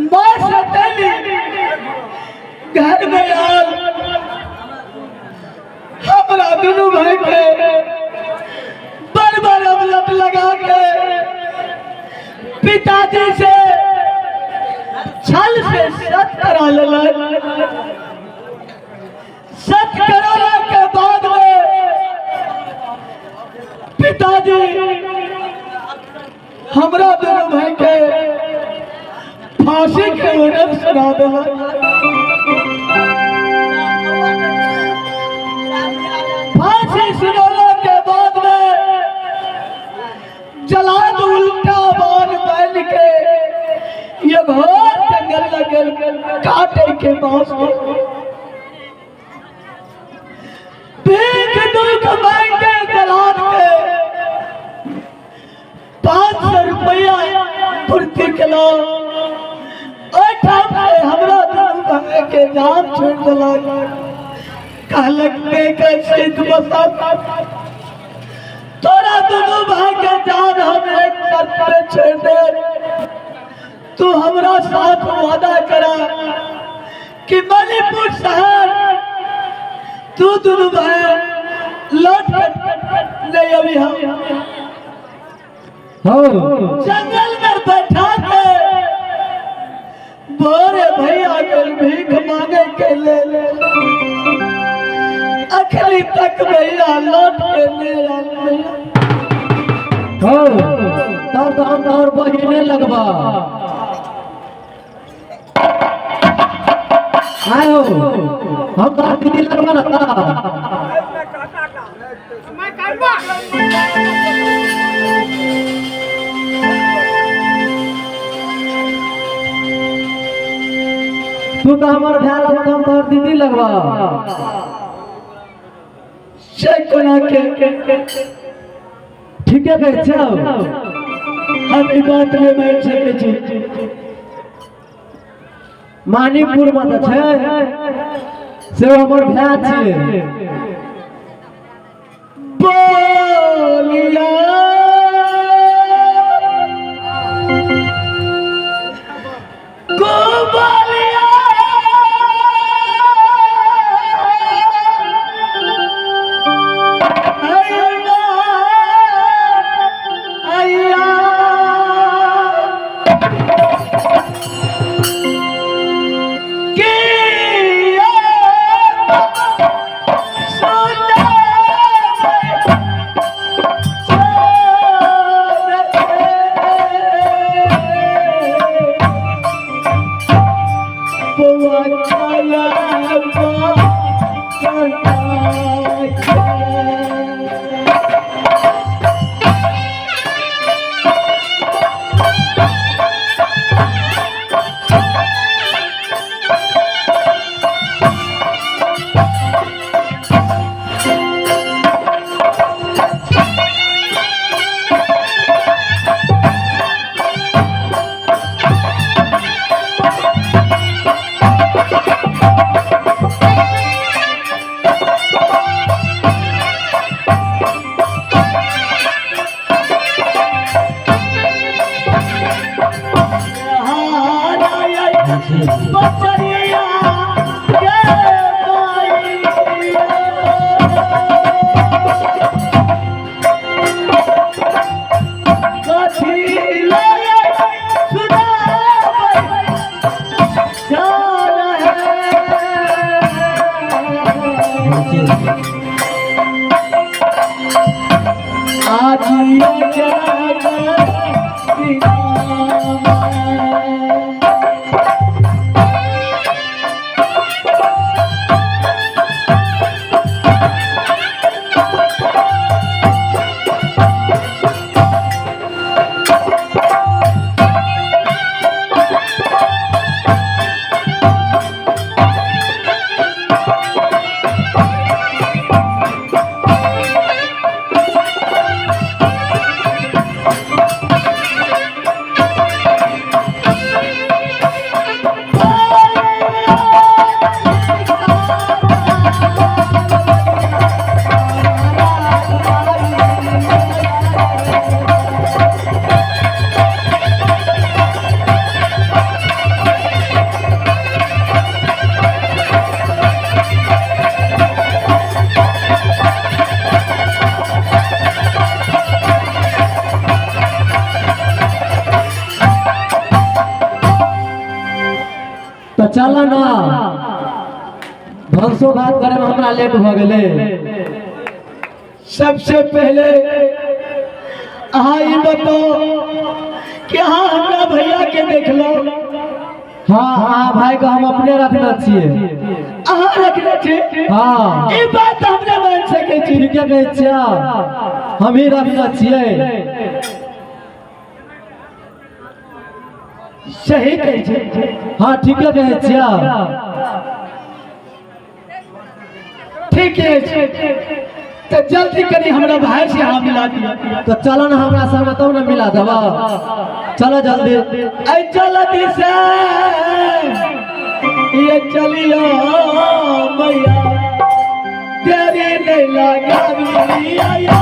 माँ सतेली घर में आल, हमरा दुनू भाई के बड़ बड़ अवलत लगा के पिताजी से छल से सत करा लेलक। सत कराला के बाद में पिताजी हमरा दुनू भाई के फांसी के ऑर्डर सुना देलक। फांसी सुनौला के बाद में जलाद उल्टा बाण बन के ये घोर जंगल लगल काटे के बांस के भीख दुख मांगे जलाद के 500 रुपया पूर्ति केलो। ओहिठाम से हमरा दुनू भाई के जान छोड़ देलक। कहलक देख सिद्ध बसत, तोरा दुनू भाई के जान हम एक शर्त पे छोड़ दे, तू हमरा साथ वादा करा कि मणिपुर शहर तू दुनू भाई लौट कर नहीं अभी हम। हो जंगल में बैठा के बोरे भैया के भीख मांगे के ले ले अखरी तक भैया लौट के ले आल भैया। हो तब तो हम तोहर बहिने लगबा। आयो हम तोहर दीदी लगबा ना। तू तो हमर भाई लगबा, हम तोहर दीदी लगबा। से कोना के ठीके कहै छौ। हम ई बात नहीं मान सकै छी। मानिकपुर में तऽ छै से हमर भाय छियै। बोलिया को बोलिया अय्या के बचरिया के कथी लय सुनाबै जान है। आज तऽ चल ना, भनसो भात करे में हमरा लेट भऽ गेलै। सबसे पहले अहाँ ई बताओ कि अहाँ हमरा भैया के देखलो? हाँ हाँ, भाई के हम अपने रखने छियै। अहाँ रखने छी? हाँ। ई बात हम नहि मान सकै छी। ठीके कहै छियै, हम ही रखने छियै। सही कहै छै? हाँ, ठीके कहै छियै। ठीक अछि, तऽ जल्दी कनि हमरा भाई से अहाँ मिला दिअ। तऽ चलो ने हमरा संग, तब ने मिला देबऽ। चलो जल्दी। ऐ जल्दी से ये चलियो मैया, तेरे नहीं लगावी आया।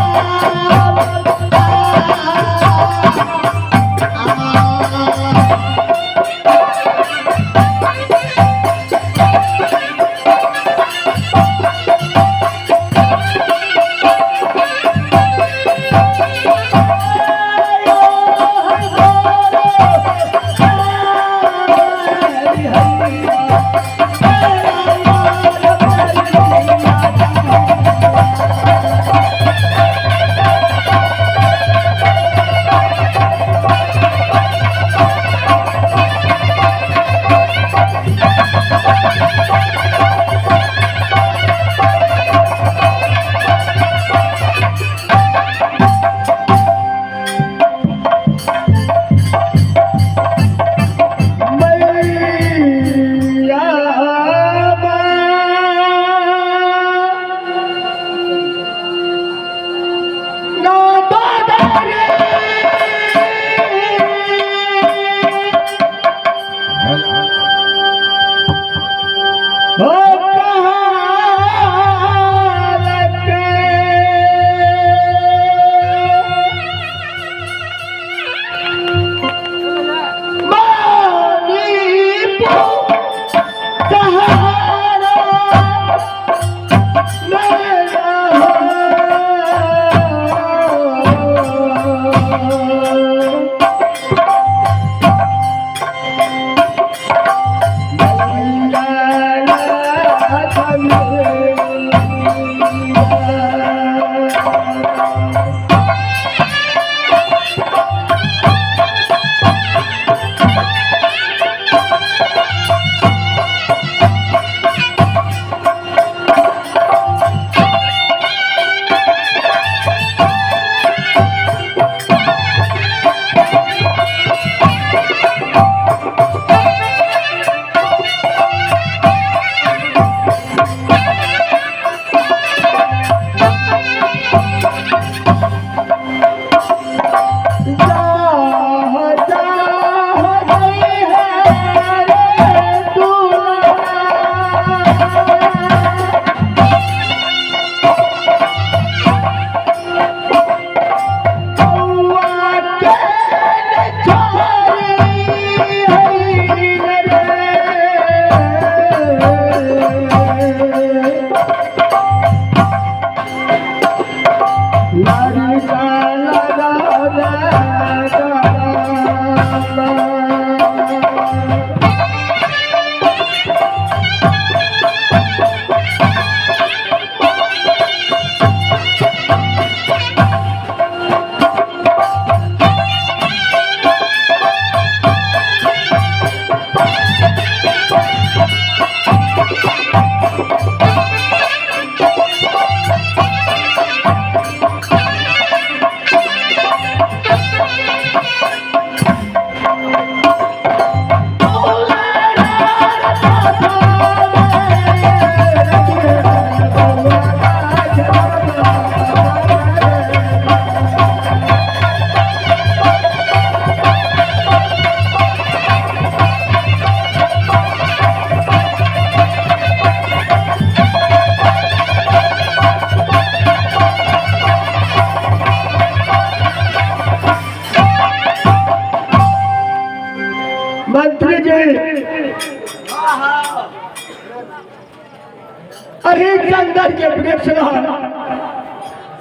अरे चंदन के वृक्ष रह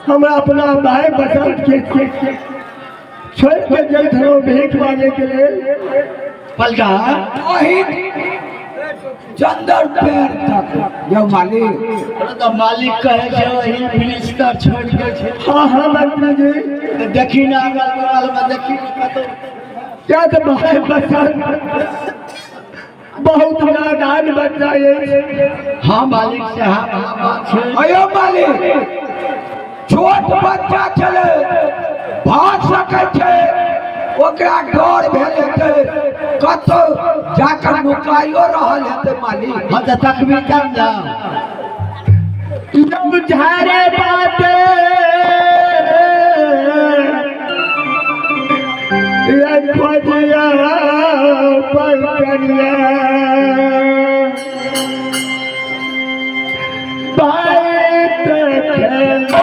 हमरा अपना भाई बसंत के छोड़ के जाइत हलो भीख मांगे के लेल। पलटा ओही चंदन पेड़ तक यौ मालिक। तऽ मालिक कहै छै वही मिनिस्टर छोड़ के छै। हाँ हाँ मंत्री जी। तऽ देखी ना अगल बगल में देखी ना कतौ। क्या तो भाई बसंत बहुत नादान बच्चा अछि। हाँ मालिक से हाँ हाँ बात छै। अयो मालिक छोट बच्चा छलै भाग सकै छै ओकरा डर भेल हेतै कतौ जाकर नुकाइयो रहल हेतै मालिक। हाँ तऽ तकबी तब ना। बुझारे बाटे खोजिया पलटनिया भाई खेलो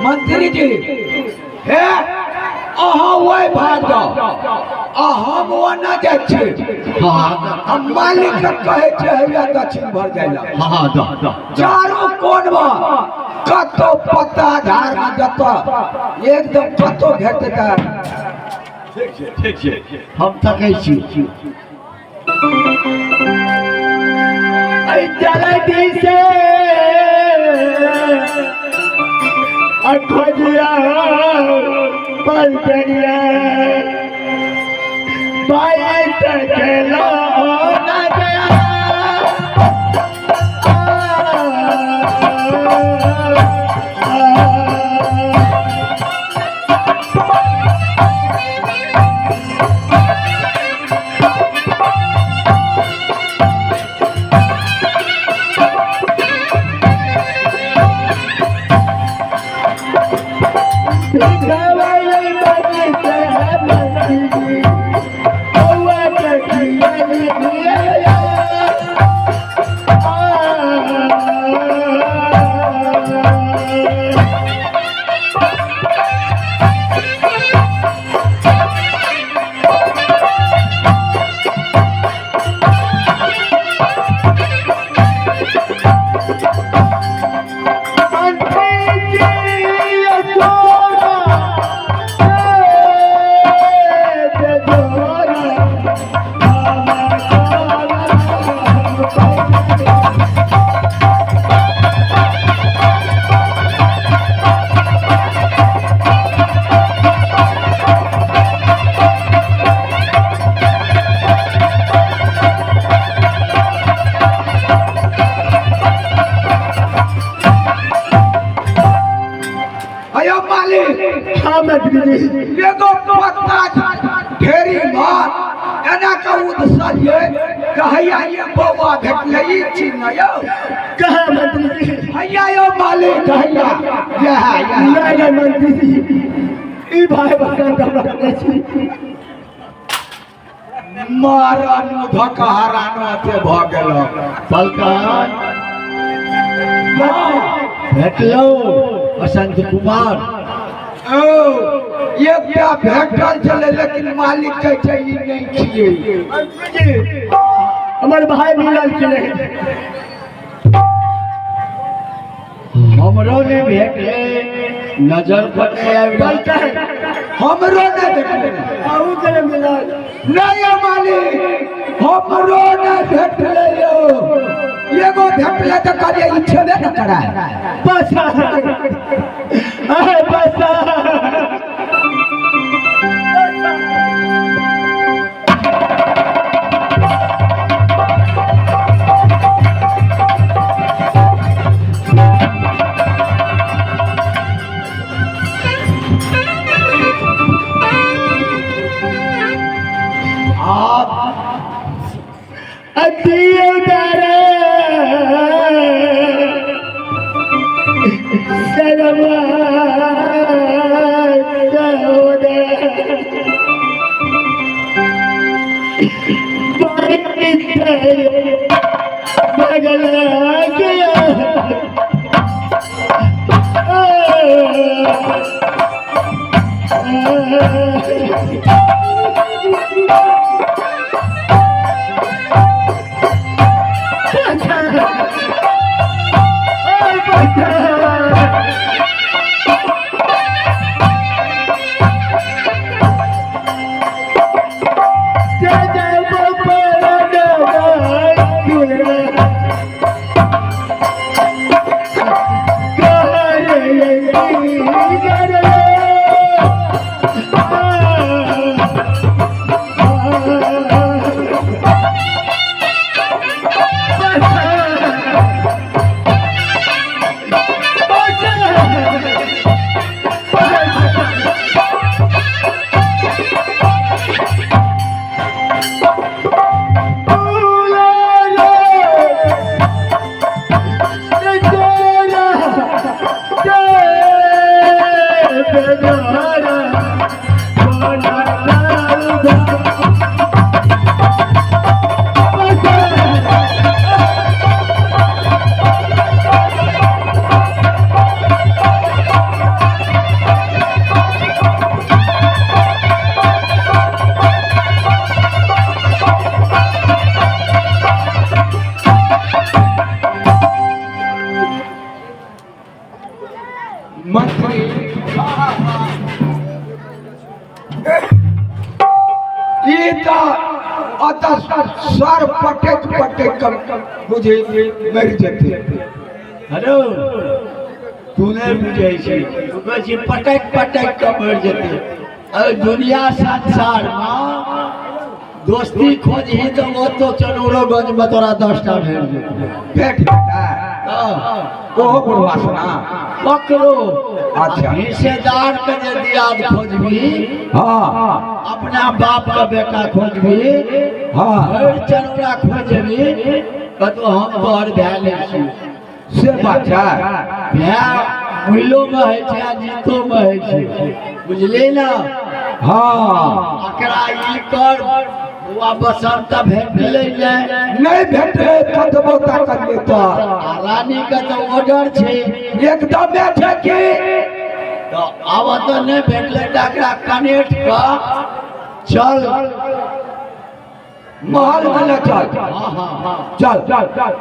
मंत्री जी हे अहाँ ओहि भाग जाओ आ हम ओना जाइ छी। हाँ हम मालिक के कहै छै हैया दक्षिण भर जाइ ला। हाँ हाँ जा जा चारू कोन में कतौ पत्ता झाड़ में जतऽ एकदम कतौ भेटतै तऽ ठीक छै हम तकै छी। जल्दी से खोजिया पलटनिया भाई तकलो ना गया। अयो मालिक हाँ मंत्री जी एगो पत्ता ढेरी मार एना के उदसलिए कहैया ये बौआ भेटलै ई चीज नहि यौ। कहाँ मंत्री जी? हैया यौ मालिक हैया यह यह। नहीं नहीं मंत्री जी, ई भाई बसंत हमरा कहै छी। मरण धक हरानो अथे भऽ गेल। पलटन भेटलो बसंत कुमार। ओ एकटा भेटल छलै लेकिन मालिक कहै छै ई नहि छियै। मंत्री जी, हमर भाई मिलल कि नहीं? हमरो नहि भेटलै, नजर पर नहि आबि रहल। पलटन हमरो नहि भेटलै। अहूँ के नहि मिलल? नहि यौ मालिक, हमरो नहि भेटलै यौ। एगो भेटलै तऽ कहलियै ई छेबे ने करै। बसा अरे बसा। आप मंत्री ई तऽ अतः सर पटक पटक कऽ बुझी मरि जेतै। हेलो, तू नहि बुझै छी, तू कहै छी पटक पटक कऽ मरि जेतै। अरे दुनिया संसार में दोस्ती खोजही तऽ ओतो चनौरोगंज में तोरा 10टा भेट जेतै। भेट जेतै? हँ। ओहो बुढ़वा सोना ककरो। अच्छा। हिस्सेदार के जे दियाद खोजबी, हाँ, अपना बाप के बेटा खोजबी, हाँ, भरि चनौरा खोजबी, कतौ हम तोहर भाय नहि छी। से बात छै। भाय मुइलो में होइ छै आ जीतो में होइ छै, बुझली ने? हाँ। एकरा ई कर बौआ, बसंत भेटलै ने? नहि भेटलै, कतबो ताकलियै तऽ। आ रानी के तऽ ऑर्डर छै। एकदमे छै कि। तऽ आब तऽ नहि भेटलै तऽ एकरा कनेक्ट कऽ चल महल में ले चल। हाँ हाँ हाँ। चल चल चल।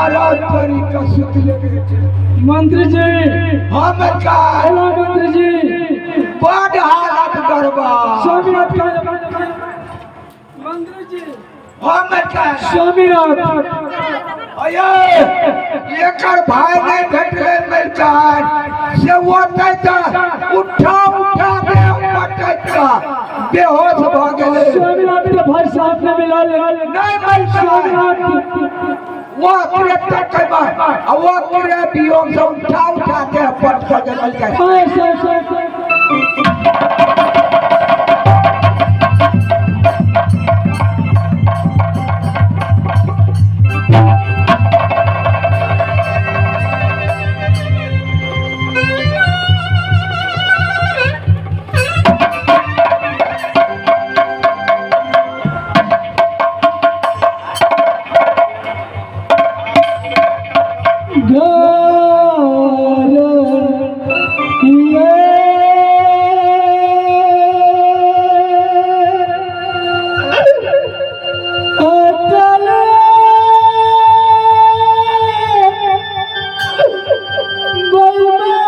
मरद तोरी के सुतले रहै छै। मंत्री जी। हाँ मलकार। हेलो मंत्री जी। बड हालत गड़बड़। स्वामीनाथ का मंत्री जी। हाँ मलकार। स्वामीनाथ अये एकर भाई नहीं भेटलै मलकार से ओतै तऽ उठा उठा के पटकि कऽ बेहोश भऽ गेलै। स्वामीनाथ के भाई साहब ने मिला ले। नहीं मलकार। स्वामीनाथ वो ओकरे तकबै आ ओकरे वियोग से उठा उठा के पटकि के मलकार। हाँ, सर, सर, सर। घर ये अटल बैमाना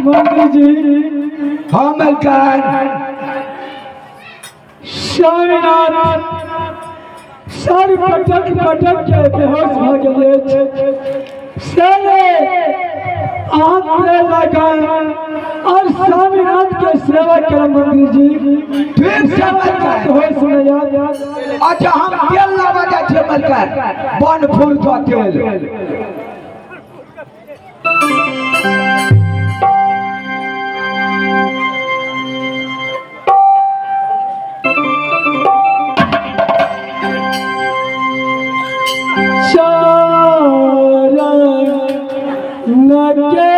मंत्री जी। हाँ मलकार। स्वामीनाथ सर पटक पटक के बेहोश भऽ गेल अछि। सर अहाँ तेल लगाए और स्वामीनाथ के सेवा करब मंत्री जी। ठीक छै मलकार। होश में आयत। अच्छा हम तेल लाबऽ जाइ छियै मलकार, बन फूल के तेल। चरण के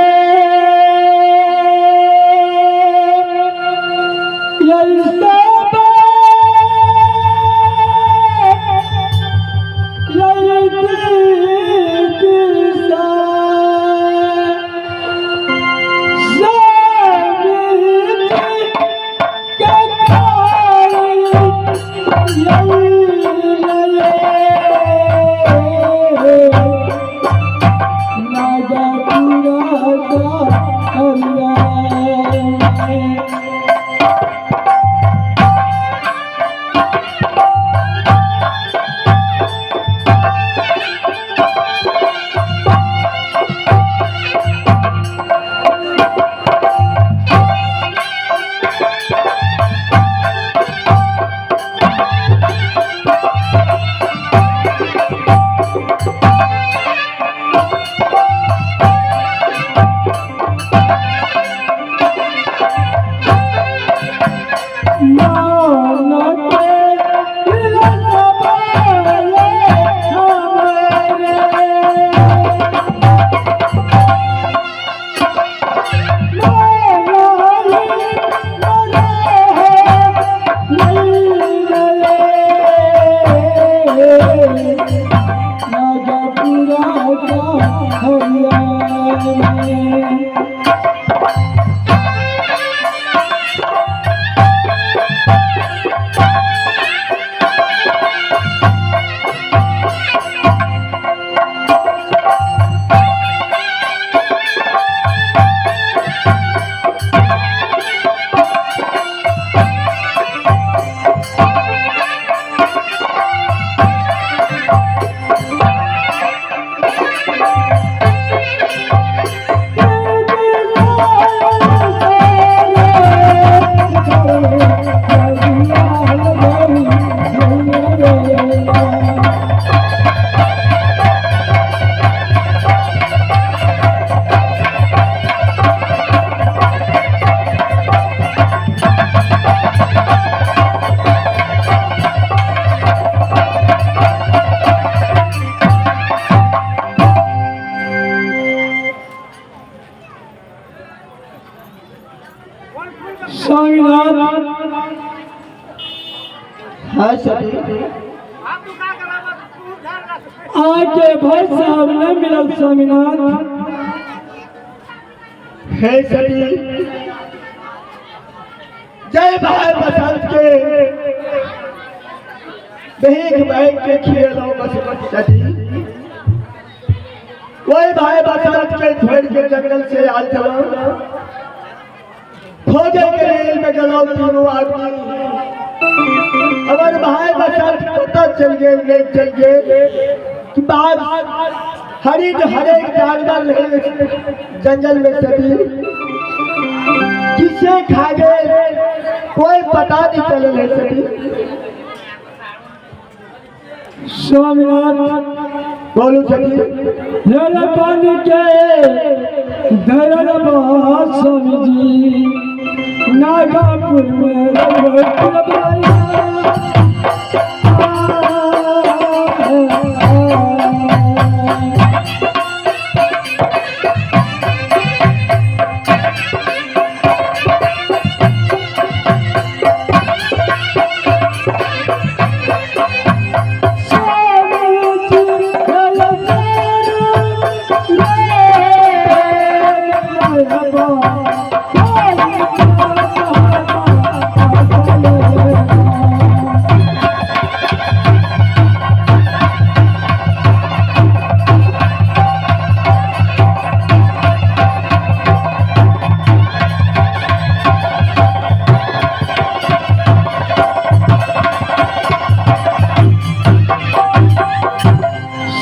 आके भाई साहब नहीं मिलल स्वामीनाथ। हे सती, जय भाई बसंत के भीख बैंक के खियलो बसंत सती, वही भाई बसंत के छोड़ के जंगल से आल चलो खोजे के रेल में गलो तीनों आदमी। अगर भाई बसंत पता चल गए नहीं चल गए कि बाप हरिण हरेक जानवर रहे जंगल में सभी किसे खा गए कोई पता नहीं चल रहे सभी। स्वामीनाथ बोलो सभी। हेर बन के धरल बा स्वामी जी नागापुर में रघुपुर बाला।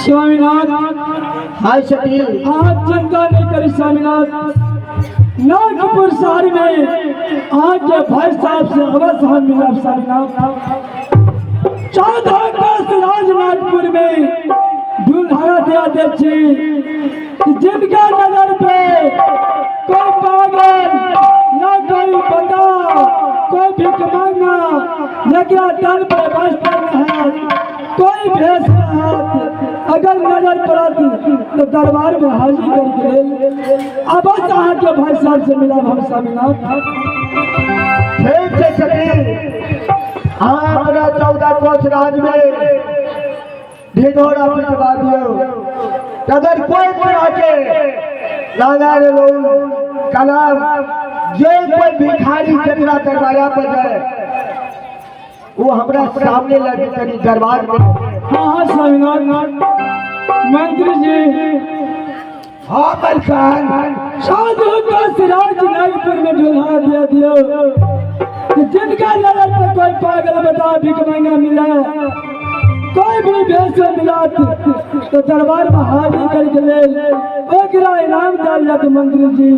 स्वामीनाथ हाय सती, आप चिंता नहीं करी स्वामीनाथ, नागपुर शहर में आके भाई साहब से अवश्य हम मिलब स्वामीनाथ। 14 अगस्त राजनाथपुर में दुल्हरा दिया दे छी जिनका नजर पे कोई पागल ना कोई बंदा कोई भीख मांगना जकरा तन पे वस्त्र न है कोई भेष न है, अगर नजर पड़त तो दरबार में हाजिर करके अवश्य अहाँ के भाई साहब से मिलब हम स्वामीनाथ। ठीक है सती, हाँ अपना 14 कोस राज में ढिढोरा पिटवा दियो। अगर कोई तरह के लाला रे लोग कलाम जे कोई भिखारी जकरा दरबारा पर जाए वो हमरा सामने लगे तनी दरबार में। हाँ हाँ स्वामीनाथ। मंत्री जी हाँ बलखान, साधु का सिराज नागपुर में ढोला दिया दियो जिनका नजर पर कोई पागल बता भीख मांगा मिला कोई भी भेष में मिला तो दरबार में हाजिर करके ले ओकरा इनाम डाल जात मंत्री जी।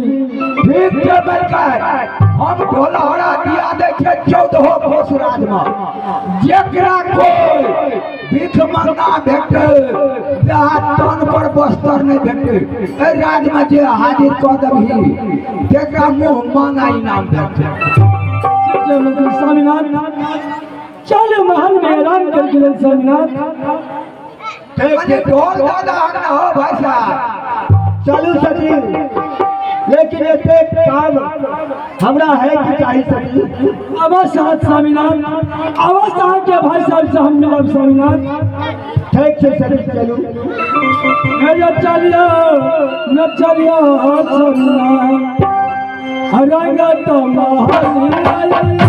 ठीक छै बलखान, हम ढोलहरा दिया दै छियै 14 कोस राज में, जेकरा कोई भीख मंगा भेटै तन पर बस्तर नहीं भेटै, एहि राज में जे हाजिर कऽ देबही तेकरा मुँह मांगा इनाम भेटतै। ठीक है मंत्री स्वामीनाथ, चलो महल में आराम करके ले स्वामीनाथ। ढोल दादा ना हो भाई साहब। चलू सती, लेकिन एते काम हमरा है कि चाहिए सती। अवश्य हाथ स्वामीनाथ, अवश्य अहाँ के भाई साहब से हम मिलब स्वामीनाथ। ठीक है सती, चलू न चलियो न चलियो स्वामीनाथ रंगत महल।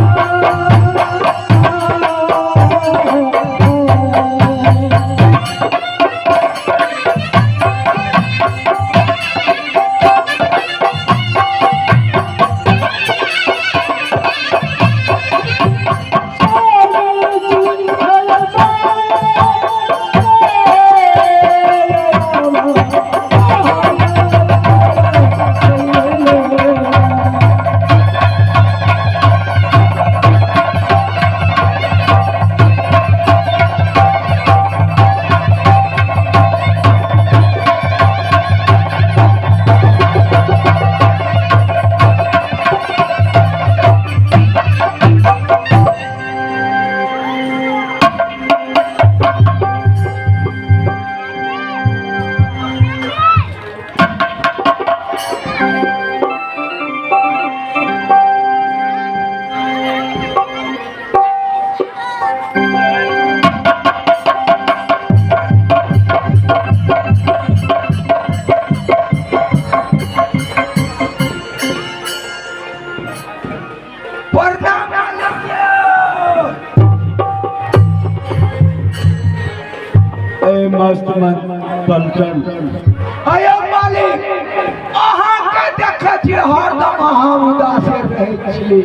ए मस्त मन पलटन। अयो मालिक, अहाँके देखै छियै हरदम अहाँ उदासे रहै छी।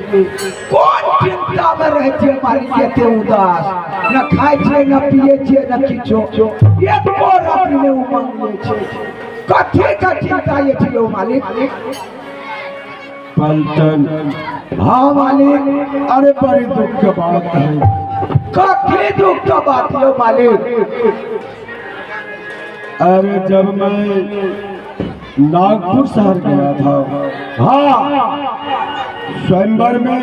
कोन चिंता में रहै छियै मालिक एते उदास? न खाइ छियै, न पियै छियै, न किछो, एको रत्ती नहि उमंग लै छै। कथी के चिंता ये छै यौ मालिक? पलटन। हाँ मालिक। अरे बड़ी दुख के बात है। कथी दुख के बात यौ मालिक? अरे जब मैं नागपुर शहर गया था, हाँ, स्वयंवर में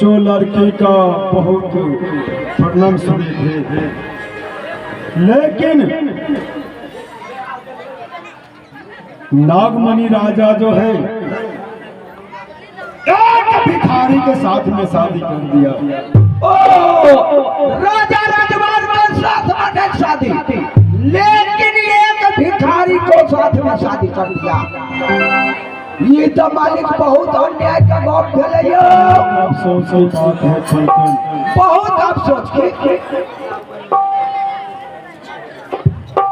जो लड़की का बहुत वर्णन सुने थे, लेकिन नागमणि राजा जो है एक भिखारी के साथ में शादी कर दिया। ओ राजा राजवार के साथ में नहीं शादी, लेकिन एक भिखारी को साथ में शादी कर दिया। ये तो मालिक बहुत अन्याय का गप भेलै यौ। अफसोस की बात है पलटन। बहुत अफसोस की।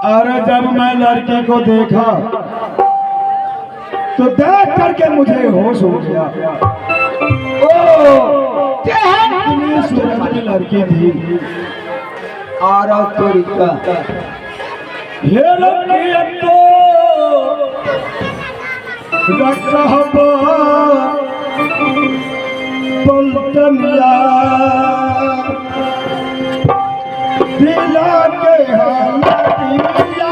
अरे जब मैं लड़की को देखा तो देख करके मुझे होश हो गया। ओ तेहन इतनी सूरत की लड़की थी। आरो तोरी का हे लड़की तो रखबा पलटनिया दिला के हालतिया।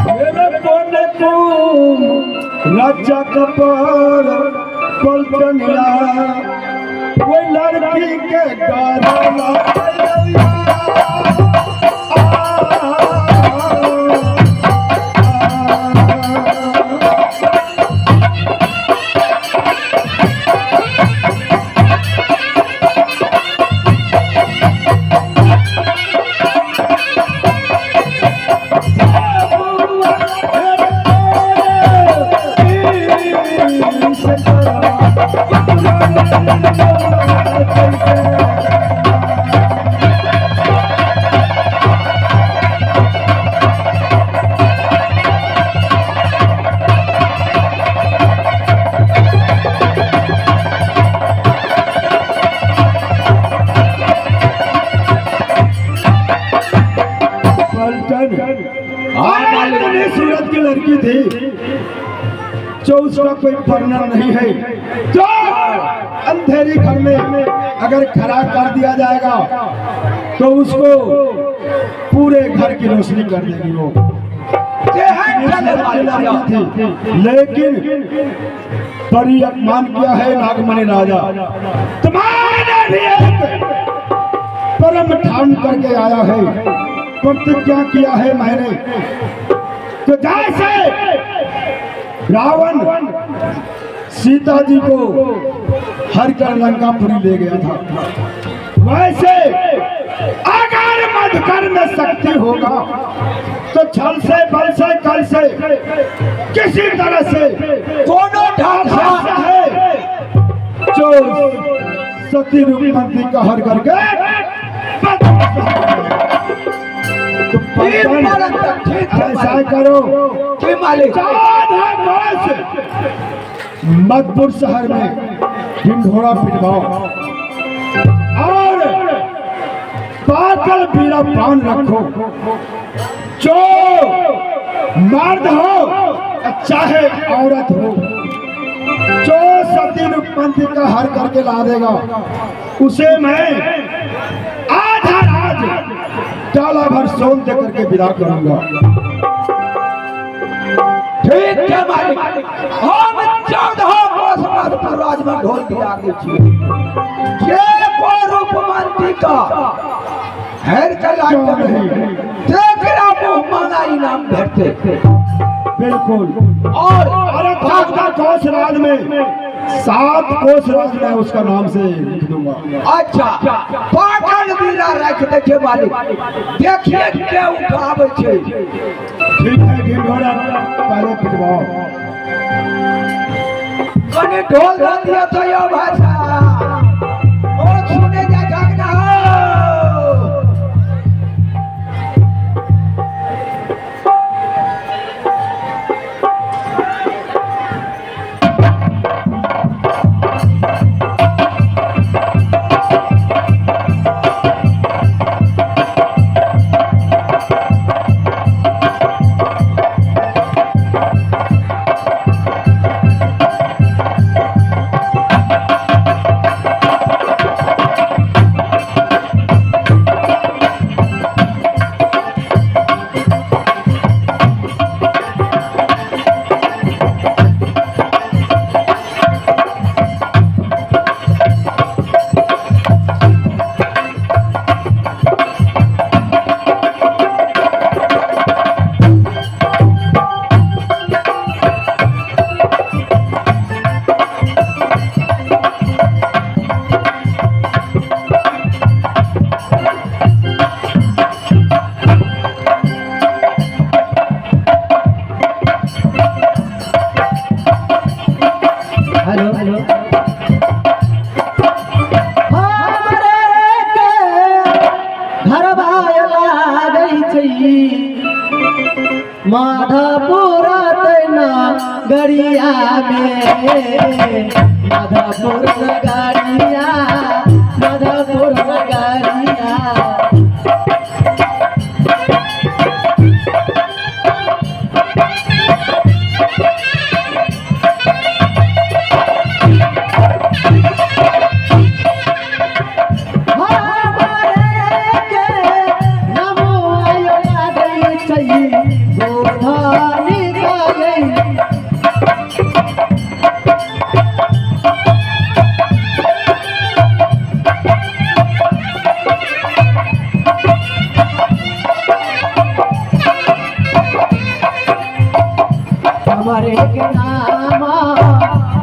मेरे कोने तुम राजा कपार पलटनिया, वो लड़की के गरला। पलटन, इतनी सूरत की लड़की थी जो उसका कोई वर्णन नहीं है। जो अंधेरी घर में अगर खड़ा कर दिया जाएगा तो उसको पूरे घर की रोशनी कर देगी वो। तेहन चले मालिक यौ। लड़की थी, लेकिन बड़ी अपमान किया है नागमणि राजा। तुम्हारे भी एक परम ठान करके आया है, प्रतिज्ञा किया है मैंने, तो जैसे रावण सीता जी को हर कर लंकापुरी ले गया था, वैसे अगर मधुकर में शक्ति होगा तो छल से बल से कल से किसी तरह से कोनो ढंग से है जो सती रूपमंती का हर करके तो तीन पलटन, बरस तक ठीक है ऐसा मालिक। करो, की मालिक? 14 वर्ष मधुपुर शहर में ढिंढोरा पिटवाओ और पाकल पीला पान रखो। जो मर्द हो चाहे औरत हो, जो सती रूपमंती रूपमंती का हर करके ला देगा उसे मैं आधा राज डाला भर सोन दे करके विदा करूंगा। ठीक छै मालिक, हम 14 कोस मधुपुर राज में ढोल दिया दै छियै। जे को रूपमंती का हेर के लाग देबै तेकरा मुँह मांगा इनाम भेटतै। बिल्कुल। और अरे 14 कोस राज में 7 कोस राज मैं उसका नाम से लिख दूंगा। अच्छा, पाटन बीरा राखि दै छै मालिक, देखिए के उठाबै छै। ठीक है ढिंढोरा पहले पिटवाओ। कनी ढोल धऽ दिअ तऽ यौ भाई साहब, ओ सुने जा झगड़ा हो। हेलो हेलो, हमरे के घरवा लागै छै माधपुर तैना गरिया में, माधपुर नगरिया, माधपुर नगरिया। हमरे के नमो आयो लागै छै गोधनी गै। हमारे के नाम,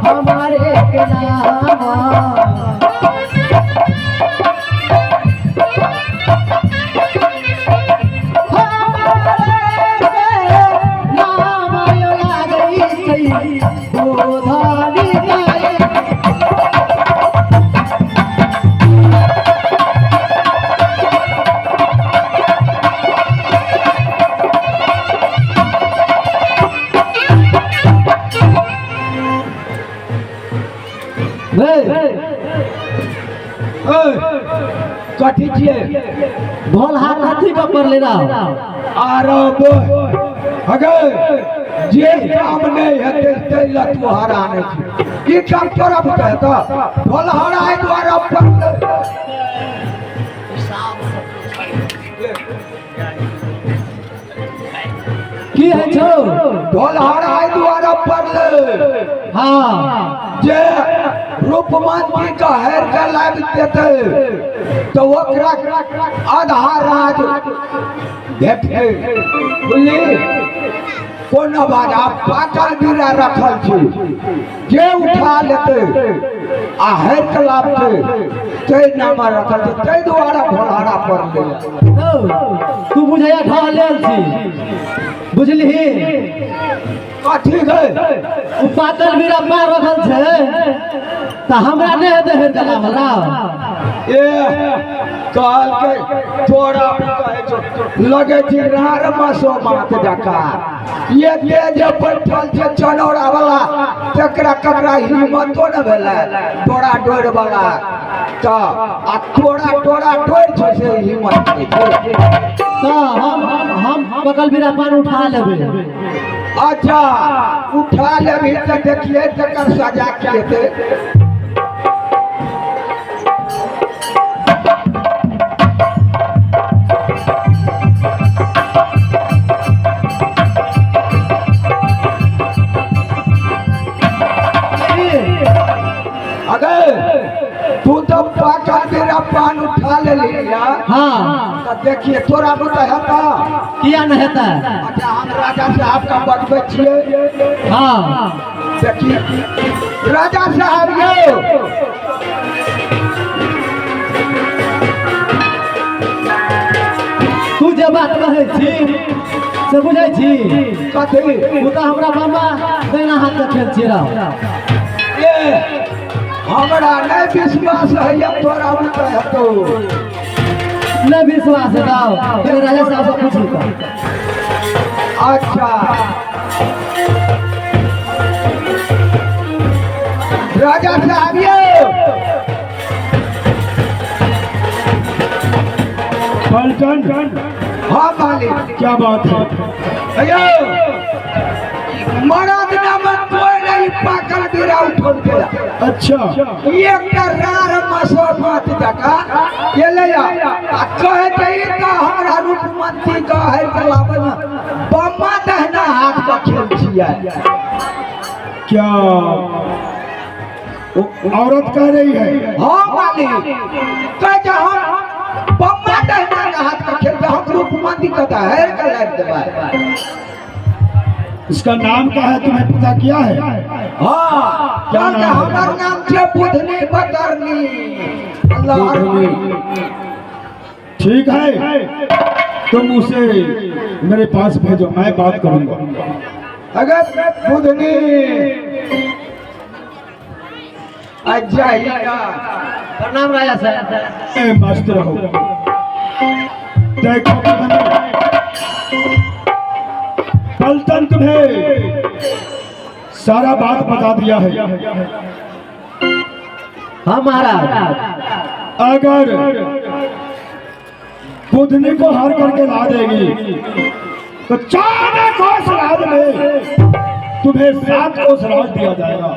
हमारे के नाम। हमारे के नाम आयो लागै छै गोधनी गै। कथी छियै? ढोल हाथ कथी पर पड़ले रहो? आरो बोल अगे, जे काम नहि हेतै ताहि लए तू हरा नहि छी। ई काम तोरा बुते हेतौ? ढोल हरा एहि दुआरे पड़लै। की है छौ? ढोल हरा एहि दुआरे पड़लै हाँ, जे रूपमंती के हेर के लाबि देतै तऽ ओकरा आधा राज भेटतै। बुझली? कोनो बात, आब पाकल बीरा रखल छै, जे उठा लेतै आ हेर के लाबतै ताहि नाम रखल छै, ताहि दुआरे ढोलहरा पड़लै। हौ, तू बुझैया ढह लेल छी, बुझलिही? कथी गै? ओ पातल बीरा पार रखल छै तऽ हमरा नहि हेतै हेर के लाबल राव। ए कहलकै तोरा कहै छौ लगै छै रार मसो मात जका। ये ते जे बैठल छै चनौरा वाला तकरा ककरा हिम्मतो न भेलै डोरा डोर वाला, तऽ आ तोरा डोरा डोर छै से हिम्मत नहि छै। तऽ हम पकल बीरा पान उठा लेबै। अच्छा उठा लेबही तऽ देखिए तकर सजा की हेतै। अगर तू तो पाकल मेरा पान उठा ले लिया। हाँ। तो देखिए तोरा बुते हेता। किया नहीं हेता। अच्छा हम राजा साहब का बतबै छियै। हाँ। देखिए राजा साहब यो तू जे बात कहै छी से बुझै छी? कथी? ओ तऽ हमरा मामा दहिना हाथ के खेल छियै रौ। ए हमरा नहीं विश्वास है तोरा बुते हेतो। नहीं विश्वास है तो राजा साहब से पूछ लेता। अच्छा राजा साहब यो पलटन। हाँ मालिक। क्या बात है? अयो मरद नामक कोई नहीं पाकल बीरा उठल गेला। अच्छा। एकटा रार मसोमात जका एलैया आ कहै छै ई तऽ हमरा रूपमंती गहर के लाबै में बम्मा दहना हाथ के खेल छियै। क्या वो औरत कह रही है? हाँ मालिक कहै छै हम बम्मा दहना के हाथ के खेल हम रूपमंती के दहर के लाबि देबै। इसका नाम क्या है तुम्हें पता किया है? हाँ क्या नाम है? हमार नाम छे बुधनी बदरनी। अल्लाह। ठीक है तुम उसे मेरे पास भेजो, मैं बात करूंगा। अगर बुधनी अच्छा प्रणाम राजा साहब। ए मस्त रहो। देखो बुधनी, पलटन तुम्हें सारा बात बता दिया है। हाँ महाराज। अगर बुधनी को हार करके ला देगी तो 14 कोस राज में तुम्हें 7 कोस राज दिया जाएगा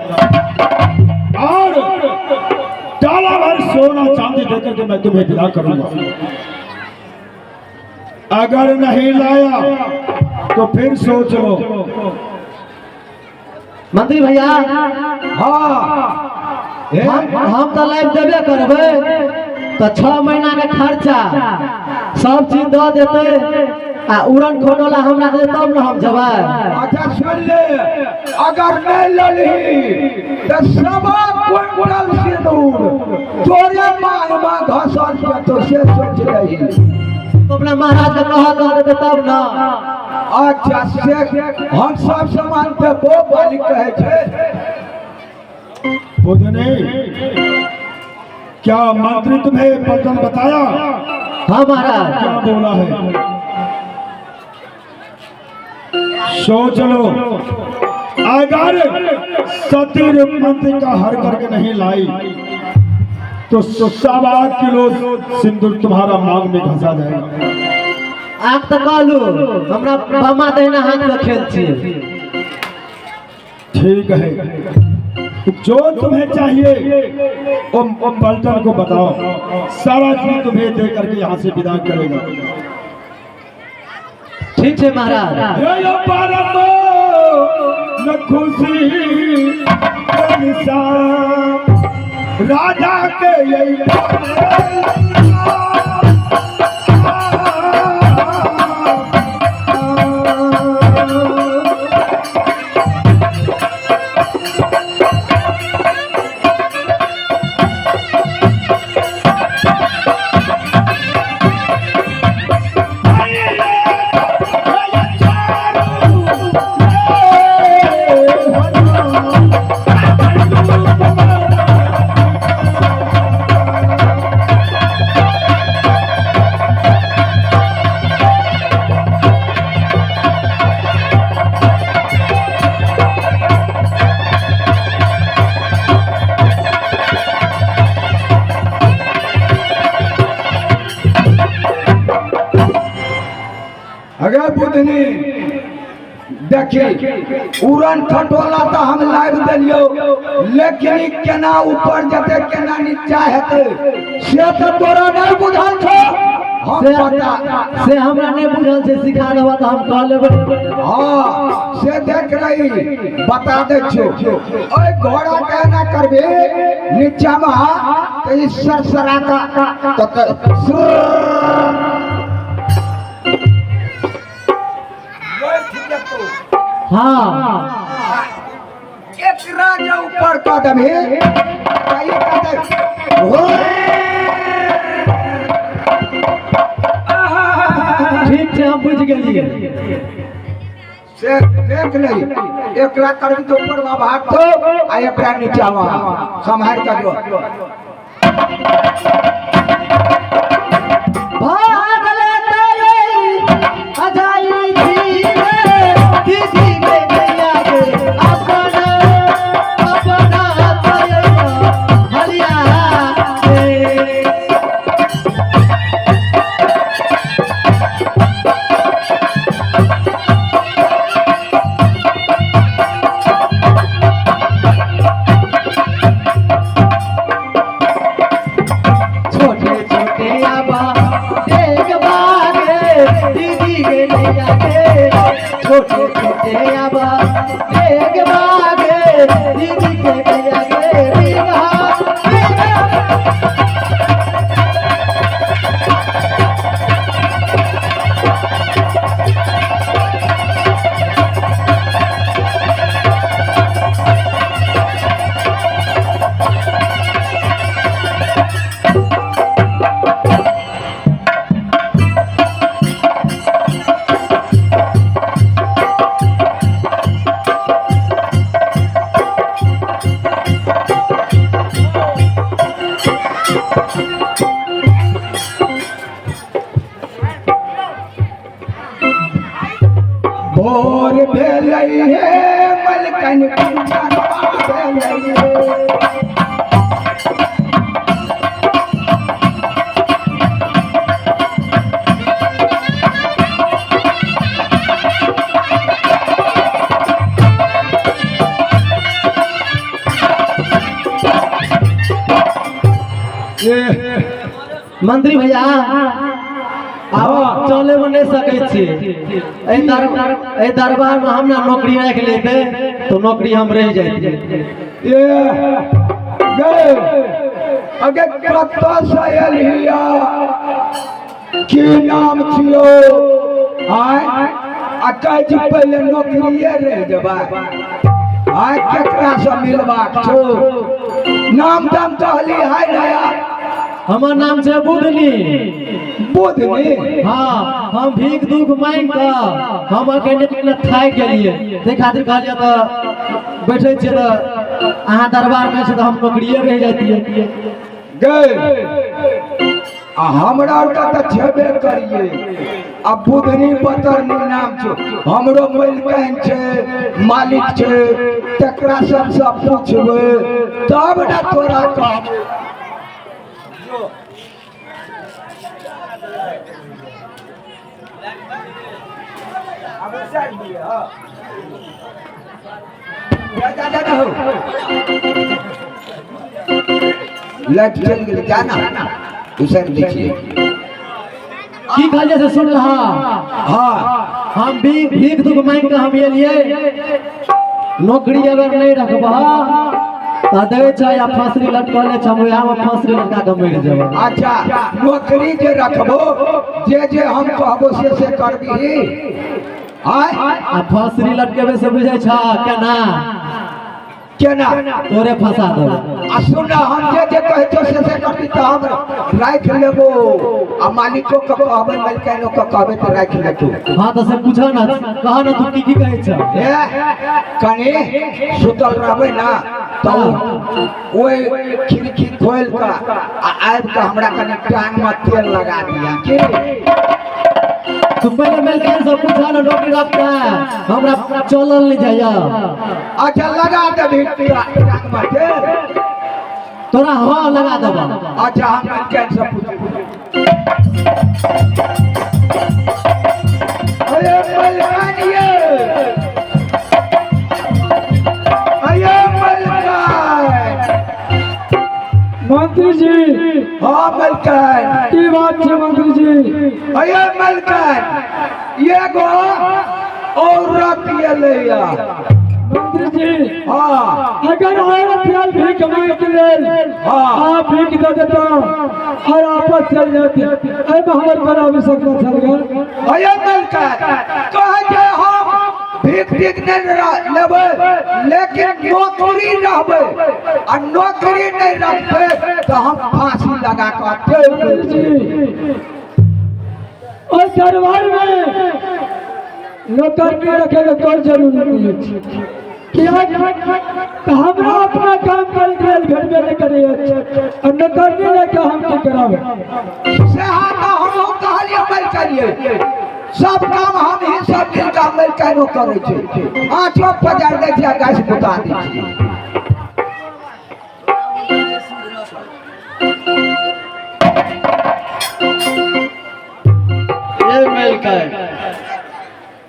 और डाला भर सोना चांदी देकर के मैं तुम्हें विदा करूंगा। अगर नहीं लाया तो फिर सोच लो। मंत्री भैया। हाँ हम तो लाइफ देबे करबै तो 6 महीना के खर्चा सब चीज दऽ देते आ उड़न खटोला हमरा दे तब न हम जबै। अच्छा सुन ले, अगर नहीं ललही तो 1.25 क्विंटल सिंदूर तोरे मांग में घसल जेतो से सोच लही। तो अपना महाराज के कह दऽ देते तब न। अच्छा से हम सब सामान देबो मालिक कहै छै। बुधनी क्या मंत्री तुम्हें पलटन बताया? हाँ महाराज। क्या बोला है? सोच लो। अगर सती रूपमंती का हर करके नहीं लाई तो 1.25 किलो सिंदूर तुम्हारा मांग में घसा जाएगा। आग तो कहलू हमरा बामा दहिना हाथ के खेल छियै। ठीक है जो तुम्हें चाहिए वो पलटन को बताओ, सारा चीज तुम्हें दे करके यहाँ से विदा करेगा। ठीक है महाराज। न खुशी राजा के यही अगर बुधनी देखी उड़न खटोला तो हम लाइव दिलियो, लेकिन केना ऊपर जते केना नीचा हेते से तो तोरा नहीं बुझल छो। हम से पता से हमरा नहि बुझल छै, सिखा देबऽ तऽ हम कऽ लेबै। हाँ से देख रही, बता दे छो। ओए घोड़ा के एना करबे नीचा में तो ई सरसरा का तो हाँ एकरा जे ऊपर कऽ देबही तऽ ई कहतै हो। ठीक छै, हम बुझि गेलियै। से देख लही, एकरा करबी तो ऊपर में भागतो आ एकरा नीचा में सम्हारि कऽ जो। भागले तोरे अजाई छी रे दीदी के गैया के, अपना अपना तोरे हलिया रे। छोटे छोटे आबा देख बागे दीदी के गैया के, छोटे छोटे आबा देख बागे दीदी के गैया के, बीघा बीघा। भोर भेलै हे मलकन, भेलै हे। मंत्री भैया, आब चले में नहीं सकै छी। एहि दरबार में हमरा नौकरी राखि लेते तो नौकरी हम रहि जाइते। ये गए अगे कतऽ से एलहिया, की नाम छियौ? आय आ कहै छी पहिले नौकरिए रहि जेबै। आय केकरा से मिलबाक छौ? नाम ताम कहली है नया? हमर नाम छै बुधनी। बुधनी? हाँ, हम भीख दुख मांगि कऽ हम अखन थाकि गेलियै, ताहि खातिर कहलियै तऽ बैठै छियै तऽ अहाँ दरबार में छै तऽ हम नौकरिए रहि जाइतियै। गए आ हमरा आरके तऽ छेबे करिए। आ बुधनी बतरनी नाम छौ, हमरो मलिकाइन छै, मालिक छै, तकरा सबसँ पूछबै तब ने तोरा कहबै। जा जा जा हो, लाइट चलि गेलै, जा ना उसर दै छियै। की कहलियै से सुन लहा? हाँ। हम भी भीख दुख मांगि कऽ हम एलियै, नौकरी अगर नहीं रखबह तऽ दै छै या फांसरी लटकले छै, हम वएह में फांसरी लटका कऽ मरि जेबै। अच्छा, नौकरी जे रखबो, जे जे हम कहबो से से करबही? आय आ फांसरी लटकेबै से बुझै छ केना? केना? तोरे फंसा देबै। आ सुन, हम जे जे कहै छियौ से से करबी तऽ हम राखि लेबो, आ मालिको के कहबै, मलिकाइनो के कहबै तऽ राखि लेतौ। हाँ तऽ से पूछऽ ने, कह ने, तू की की कहै छ? हे, कनि सुतल रहबै ना तऽ ओहि खिड़की खोलि कऽ आ आबि कऽ हमरा कनि टांग मे तेल लगा दिया की। तू पहिले मलिकाइन से पूछऽ ने, नौकरी रखता हमरा चलल नहीं जाइया। अच्छा, लगा देबही टांग मे तेल? तोरा हाँ लगा देबा। अच्छा, हम मलिकाइन से पूछै। अरे मलिकाइन ये, अरे मलिकाइन, मंत्री जी। हाँ मलकान। की बात छै मंत्री जी? अये मलकान, एगो औरत एलैया। मंत्री जी। हाँ। अगर औरत आयल भीख मांगे के लेल, हाँ। आप भीख दे देता और आपस चल जाते, एहिमे हमर कोनो आवश्यकता छल गे? अये मलकान, कहै छै हम भीख तीख नहि लेबै, लेकिन नौकरी रहबै, आ नौकरी नहि रखबै तऽ हम फांसी लगा कऽ चलि मंत्री जेबै। जी, ओहि दरबार में नौकर के रखे के कोई जरूरत नहीं अछि, किएक तऽ हमरा अपना काम करे के लेल भेटबे नहि करै अछि, आ नौकरनी लए के हम की कराबै? सएह तऽ हमहूँ कहलियै मलकानिये, सब काम हम ही सब मिलकऽ मलकानो करै छै, आँचो पजारि दै छियै आ गाछ बुता दै छियै। रे मिलकै,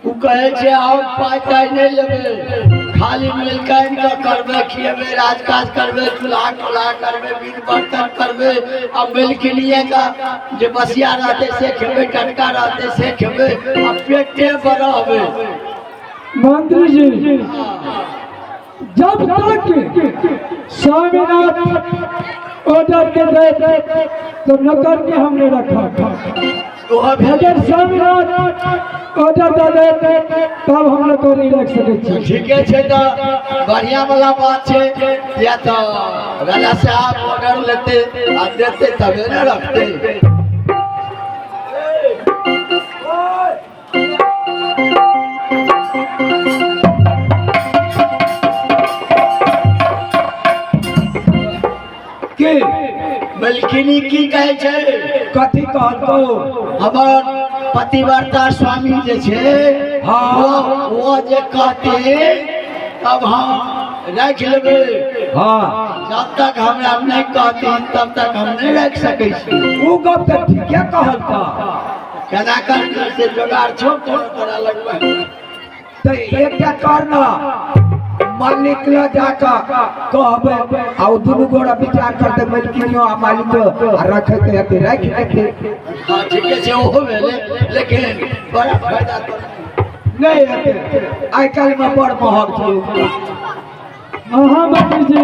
ओ कहै छै हम पाइ ताइ नहि लेबै, खाली मिलकाइन के करबै, खिएबै, राजकाज करबै, चूल्हा टूल्हा करबै, बिन बर्तन करबै, आ मिलकिनिए के जे बसिया रहतै से खेबै, टटका रहतै से खेबै, आ पेटे बढ़बै। मंत्री जी, जब तक स्वामीनाथ ऑर्डर के दे तो नौकर के हमने रखा। ओहो भेल। अगर स्वामीनाथ ऑर्डर दे दे तब हम नौकर नहीं रख सकै छी। ठीके छै, तऽ बढ़िया वाला बात छै, या तऽ राजा साहब ऑर्डर लेते आ देते तबे ने रखते। की? मलकिनी की कहै छै? कथी कहलकौ? हमर पतिव्रता स्वामी जे छै, हाँ। वो जे कहते तब हम राखि लेबै। हाँ। जब तक हमरा नहि कहथिन तब तक हम नहि राखि सकै छी। ओ गप तऽ ठीके कहलकौ। केना करबै से जोगाड़ छौ तोरा तोरा लगबै। तऽ एकटा कर न, मालिक लग जाकऽ कहबै आ ओ दुनू गोरा विचार करतै, मलकिनियो आ मालिको, आ रखैके हेतै राखि लेतै। हाँ, ठीके छै, ओहो भेलै, लेकिन बड़ा फायदा तो नहि हेतै, आइ काल्हिमे बड़ महग छै। हाँ मंत्री जी,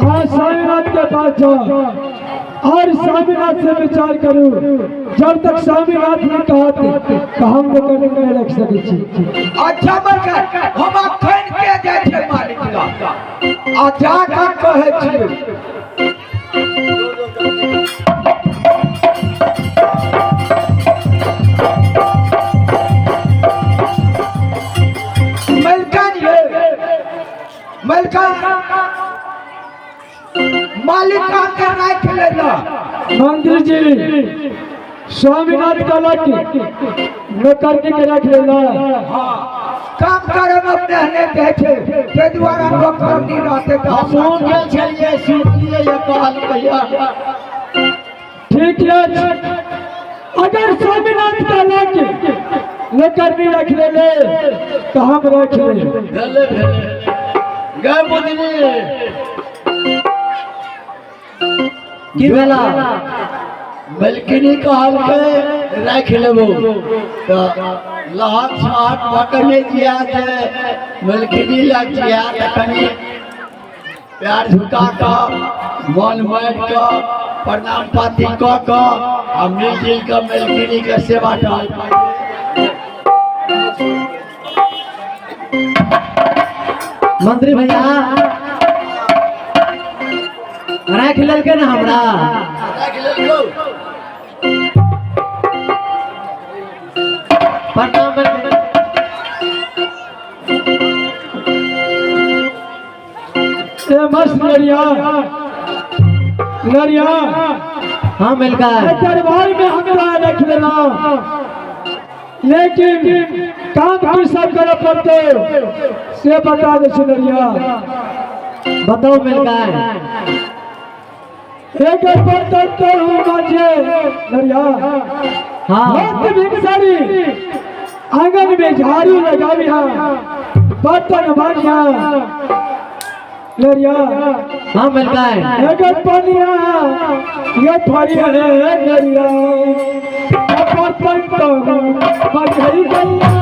हाँ, स्वामीनाथ के पास जाओ और स्वामीनाथ से विचार करू। जब तक स्वामीनाथ ने कहत तो हम नौकर नहीं रख सकै छी। अच्छा मलकान, हम अखन के जाइ छियै मालिक लग आ जाकऽ कहै छियै। मलकान ये मलकान, मालिक कहके राखि लेला। मंत्री जी, स्वामीनाथ कहलक नौकर के रख लेला। हाँ, काम करे में मेहनत होइ छै, ताहि दुआरे नौकरनी रहतै तऽ हमहूँ गेल छलियै, सुनलियै ये कहल भैया। ठीक है, अगर स्वामीनाथ कहलक नौकरनी रख लेले तो हम रख ले। भेलै भेलै गए बुझली। की भेला? मलकिनी कहलकै राखि लेबो तऽ लहक छहक बकने जिया जे मलकिनी लग जिया तऽ कनि प्यार झुका कऽ, मन मारि कऽ, प्रणाम पाती कऽ कऽ आ मिलजुलि कऽ मलकिनी के सेवा टहल पाइ। मंत्री भैया, राखि लेलकै ने हमरा? राखि लेलकौ। प्रणाम मंत्री। ए मस्त नरिया नरिया। हाँ मिलकर। दरबार में हमरा रख लेना, लेकिन काम की सब करे पड़ते से बता दे सुनरिया। बताओ मिलकर। एक बर्तन तो हूँ माझे नरिया। हाँ। बहुत भिनसरी आंगन में झाड़ू लगावी, हाँ, बर्तन मांजिया। नरिया। हाँ मलकाइन। एगो पनिया ये फरिया रे नरिया, बर्तन तो बजई गैया।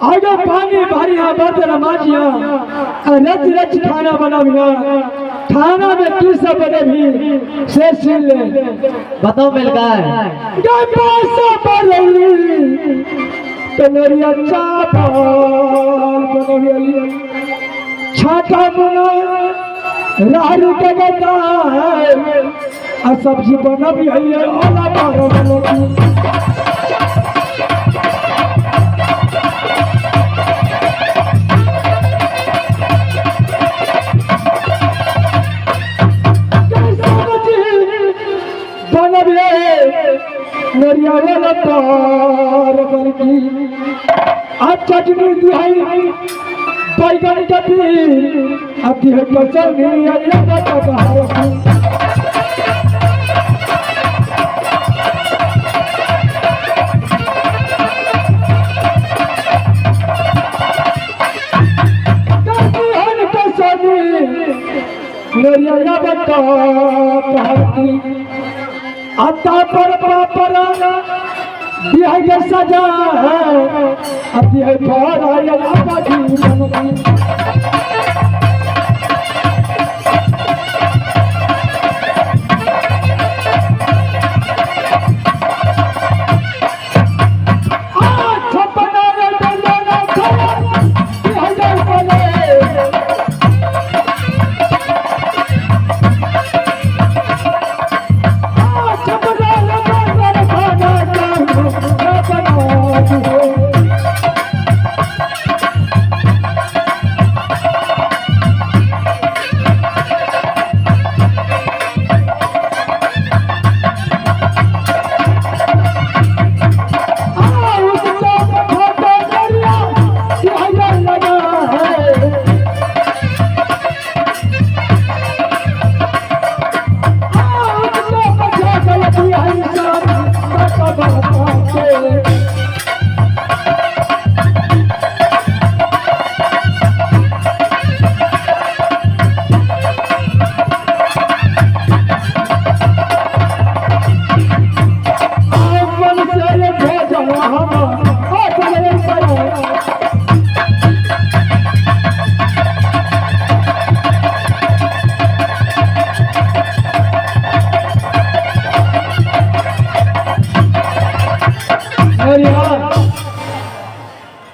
आगे पानी भरिया बर्तन माजिया, रच रच खाना बनाबिया, खाना में की सब बनेबी से सुन ले। बताओ मलकाइन। कनरिया चावल बनबिया, छाता बना रारू के गदाल आ सब्जी बनबिया ओला पर। नरिया वाला पार बरकी आ चटनी दिहाई बैगन के पीर अब दिहे कसनी अल्लाह बता बहार। नरिया बता बहार आता पर पर बिहार के सजा अब बिहार पर आयल आबादी बनती।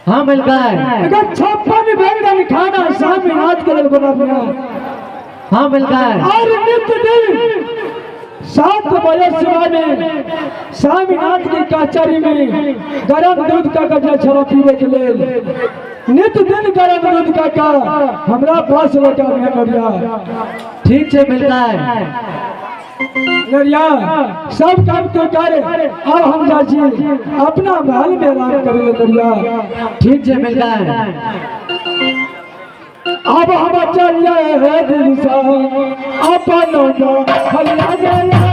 हाँ मलकाइन। अगर 56 बैंगन खाना स्वामीनाथ के लिए बना दिया। हाँ मलकाइन। और नित्य दिन 7 बजे सुबह में स्वामीनाथ की कचहरी में गरम दूध का गजा छड़ा पीने के लिए नित्य दिन गरम दूध का का हमरा पास लौटा है नरिया। ठीक है मलकाइन। नरिया सब काम तो कर, अब हम जाची अपना महल में आराम करे नरिया। ठीक है मलकाइन। अब हम चल रहे हैं दिल सा अपन हल्ला गया।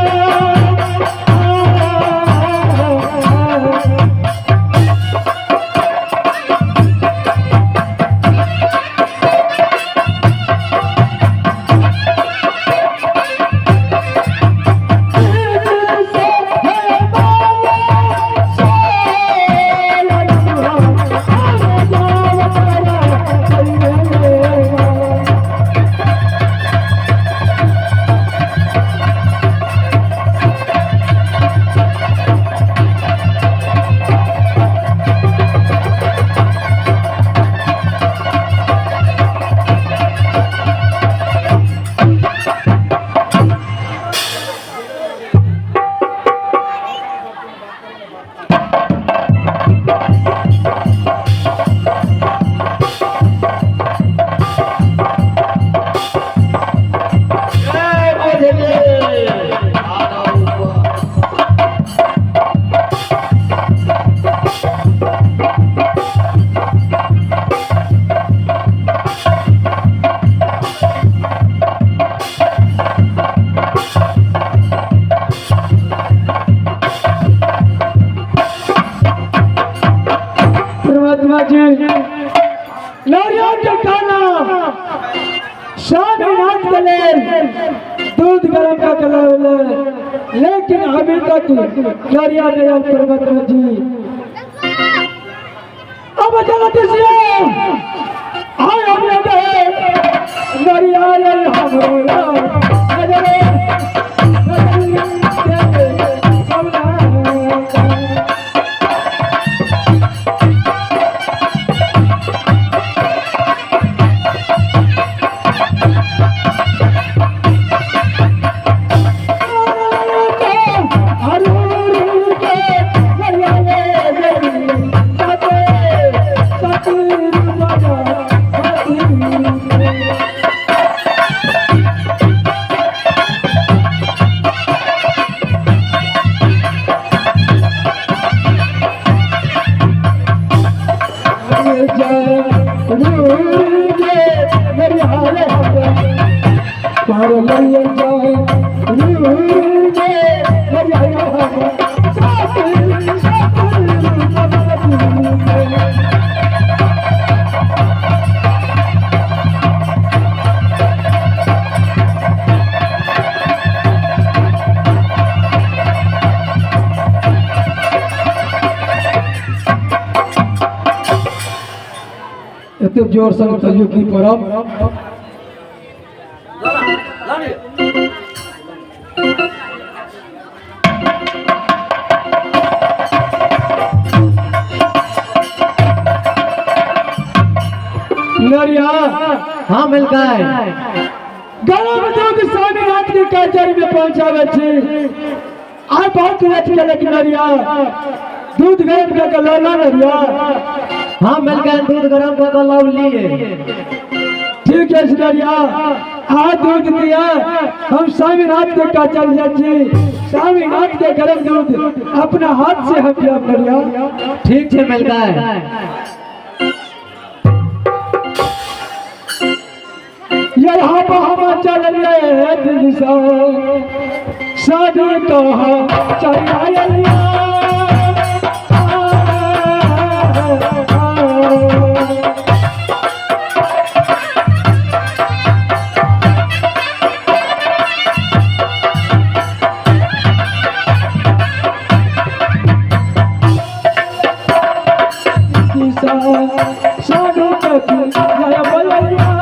स्वामीनाथ के लेल दूध गरम कऽ के लाबले, लेकिन अभी तक नरिया नहीं आयल पर्वत जी। अब चलत से आय हम गए नरिया आयल हमरो नजरे नजरे। एते जोर से कहियो की परब। नरिया। हाँ मिलकाय। गरम दूध स्वामीनाथ के कचहरी में पहुंचावे छी। आइ बहुत लेट केलक नरिया, दूध गरम कऽ के लौला नरिया। हाँ मिलकाय, दूध गरम कऽ के लाव लिए। ठीक है नरिया, आ दूध दिया, हम स्वामीनाथ के कचहरी जाइ छी, स्वामीनाथ के गरम दूध अपना हाथ से हम पियाब नरिया। ठीक छै मिलकाय। यहाँ पर हम चल रहे दिल से शादी कहा चल। साधु कथी जय बलैया।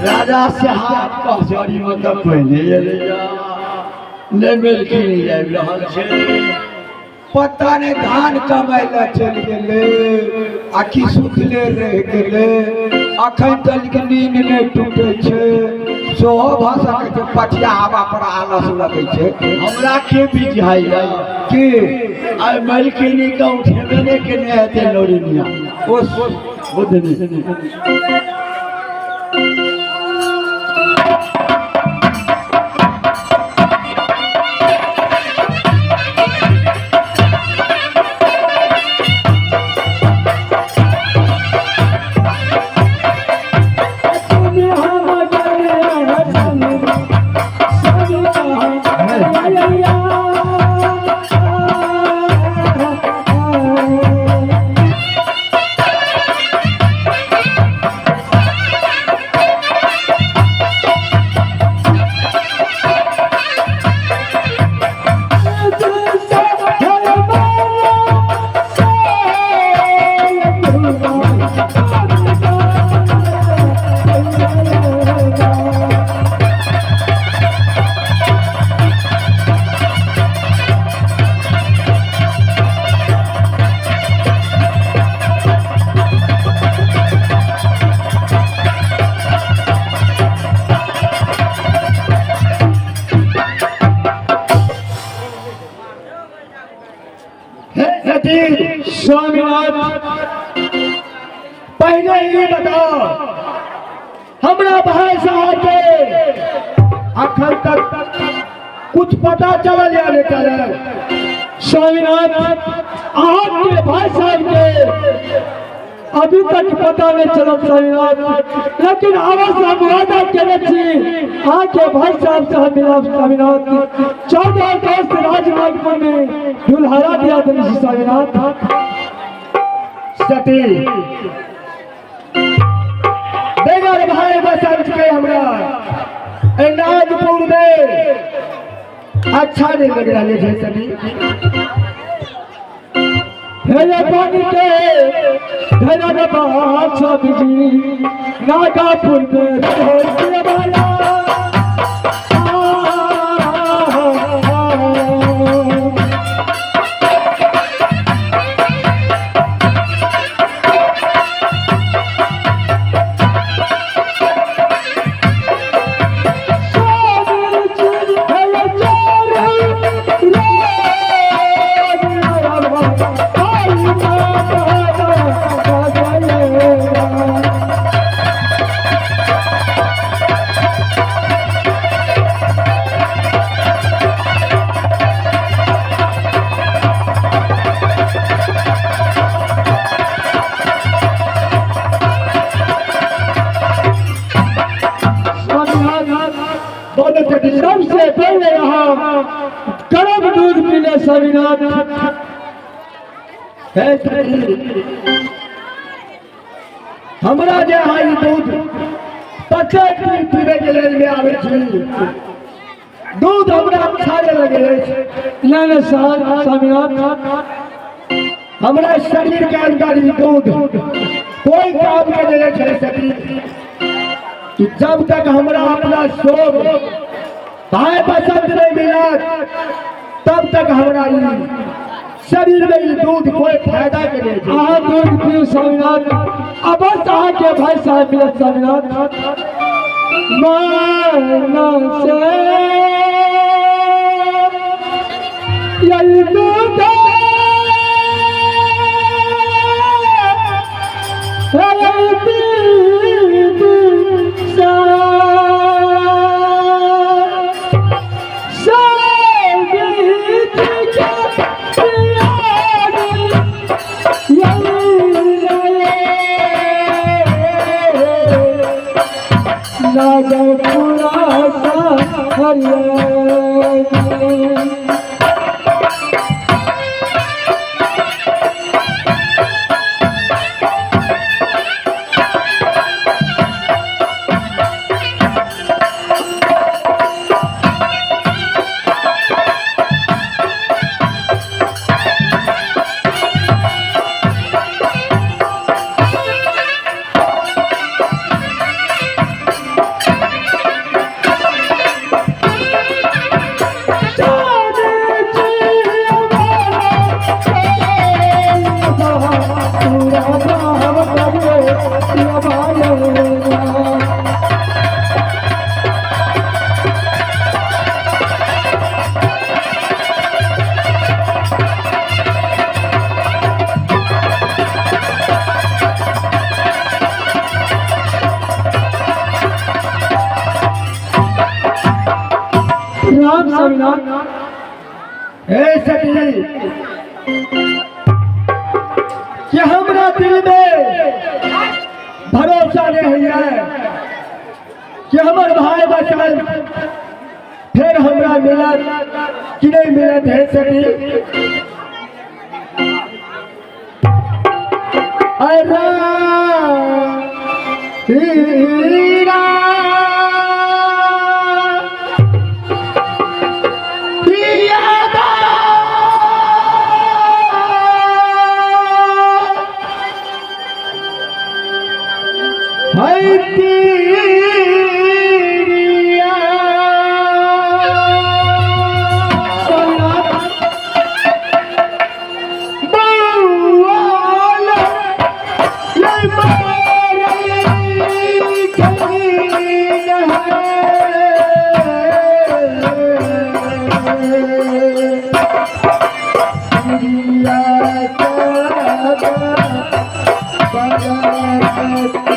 राजा साहब कचहरी में तऽ पहिने एलैया, नहि मेलखिन, आबि रहल छै। पता नहि धान कमाय लए चलि गेलै आ कि सुतले रहि गेलै। अखन तक नींद नहि टूटै छै। सेहो भऽ सकै छै, पछिया हवा पर आलस लगै छै। हमरा के बुझाइया की आइ मलकिनी के उठेबे नहि केने हेतै नौरिनिया। ओ बुझली। Thank पहले ही बताओ हमरा भाई साहब के अखन तक कुछ पता चलल या नहीं चलल? स्वामीनाथ, आपके भाई साहब के अभी तक पता नहीं चलल स्वामीनाथ, लेकिन अवश्य हम वादा केने छी अहाँके भाई साहब से हम मिलब स्वामीनाथ। 14 अगस्त राजमार्ग में दुल्हारा दिया देने छी स्वामीनाथ। सती बेगर भाई बसंत के हमरा नागपुर में अच्छा नहीं लग रहा है सती। हे पानी के धनन बादशाह जी नागापुर में रहने वाला। सबसे पहले यहाँ गर्म दूध पीले स्वामीनाथ। हमरा जे है दूध प्रत्येक दिन पीबे के लेल में आवे छी, दूध हमरा अच्छा नहीं लगे नहीं नहीं स्वामीनाथ, हमरा शरीर के अंदर ई दूध कोई काम के नहीं छै सकी। जब तक हमरा अपना शोभ भाई बसंत नहीं मिला तब तक हमरा शरीर में ई दूध कोई फायदा के नहीं छै। अहाँ दूध पीऊ स्वामीनाथ, अवश्य अहाँ के भाई साहब मिलत स्वामीनाथ। मन से यही दूध राम स्वामीनाथ। हे सखी, कि हमरा दिल में भरोसा नहीं है कि हमर भाई बचल फिर हमरा मिलत कि नहीं मिलत। हे सखी, अरे हीरा पलटन।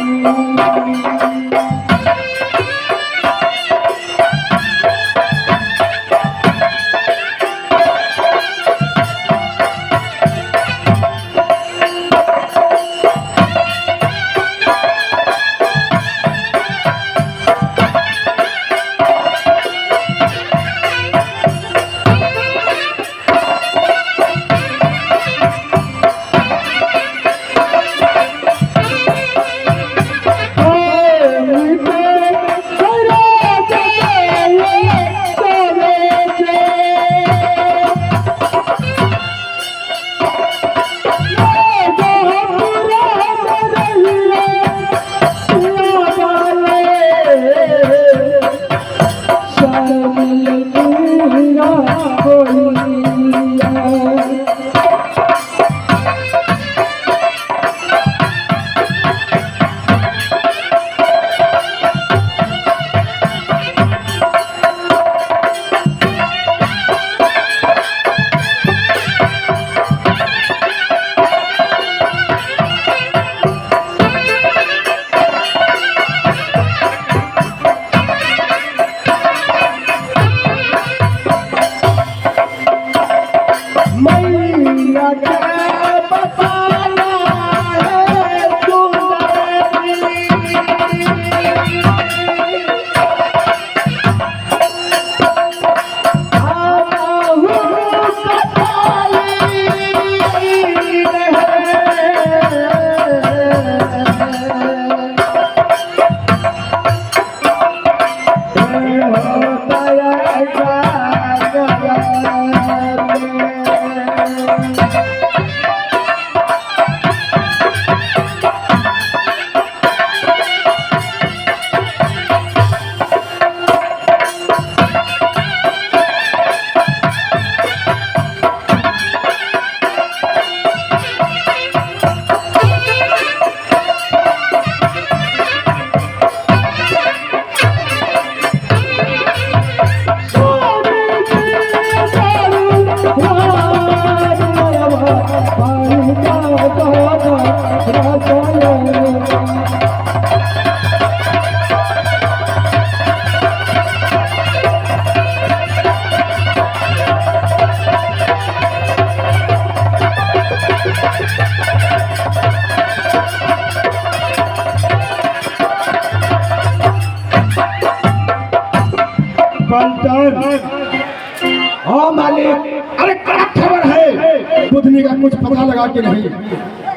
हाँ मालिक। अरे क्या खबर है? बुधनी का कुछ पता लगा के नहीं।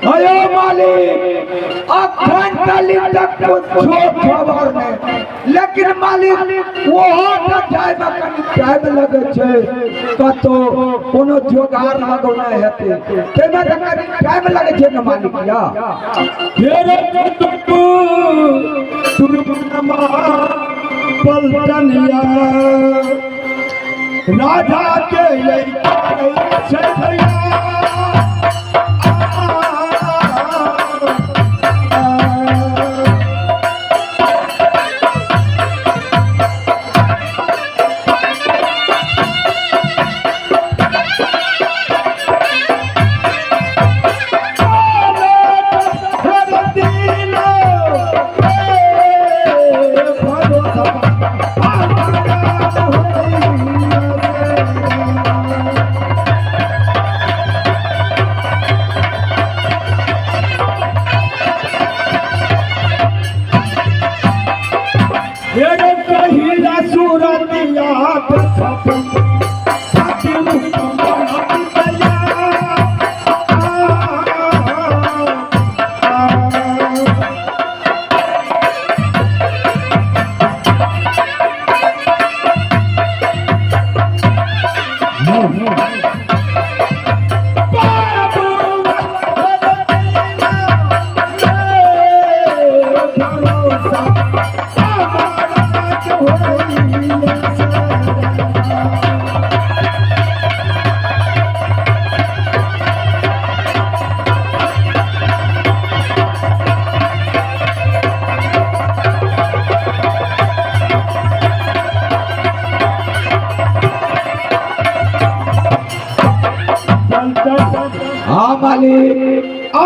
अरे मालिक अखन तक कुछ खबर नहीं, लेकिन मालिक वो तो जाय में कनी टाइम लगे छै, कतो कोनो जोगार लगौने हेतै, तैमे तऽ कनी टाइम लगे छै ने मालिक। या पलटनिया राधा के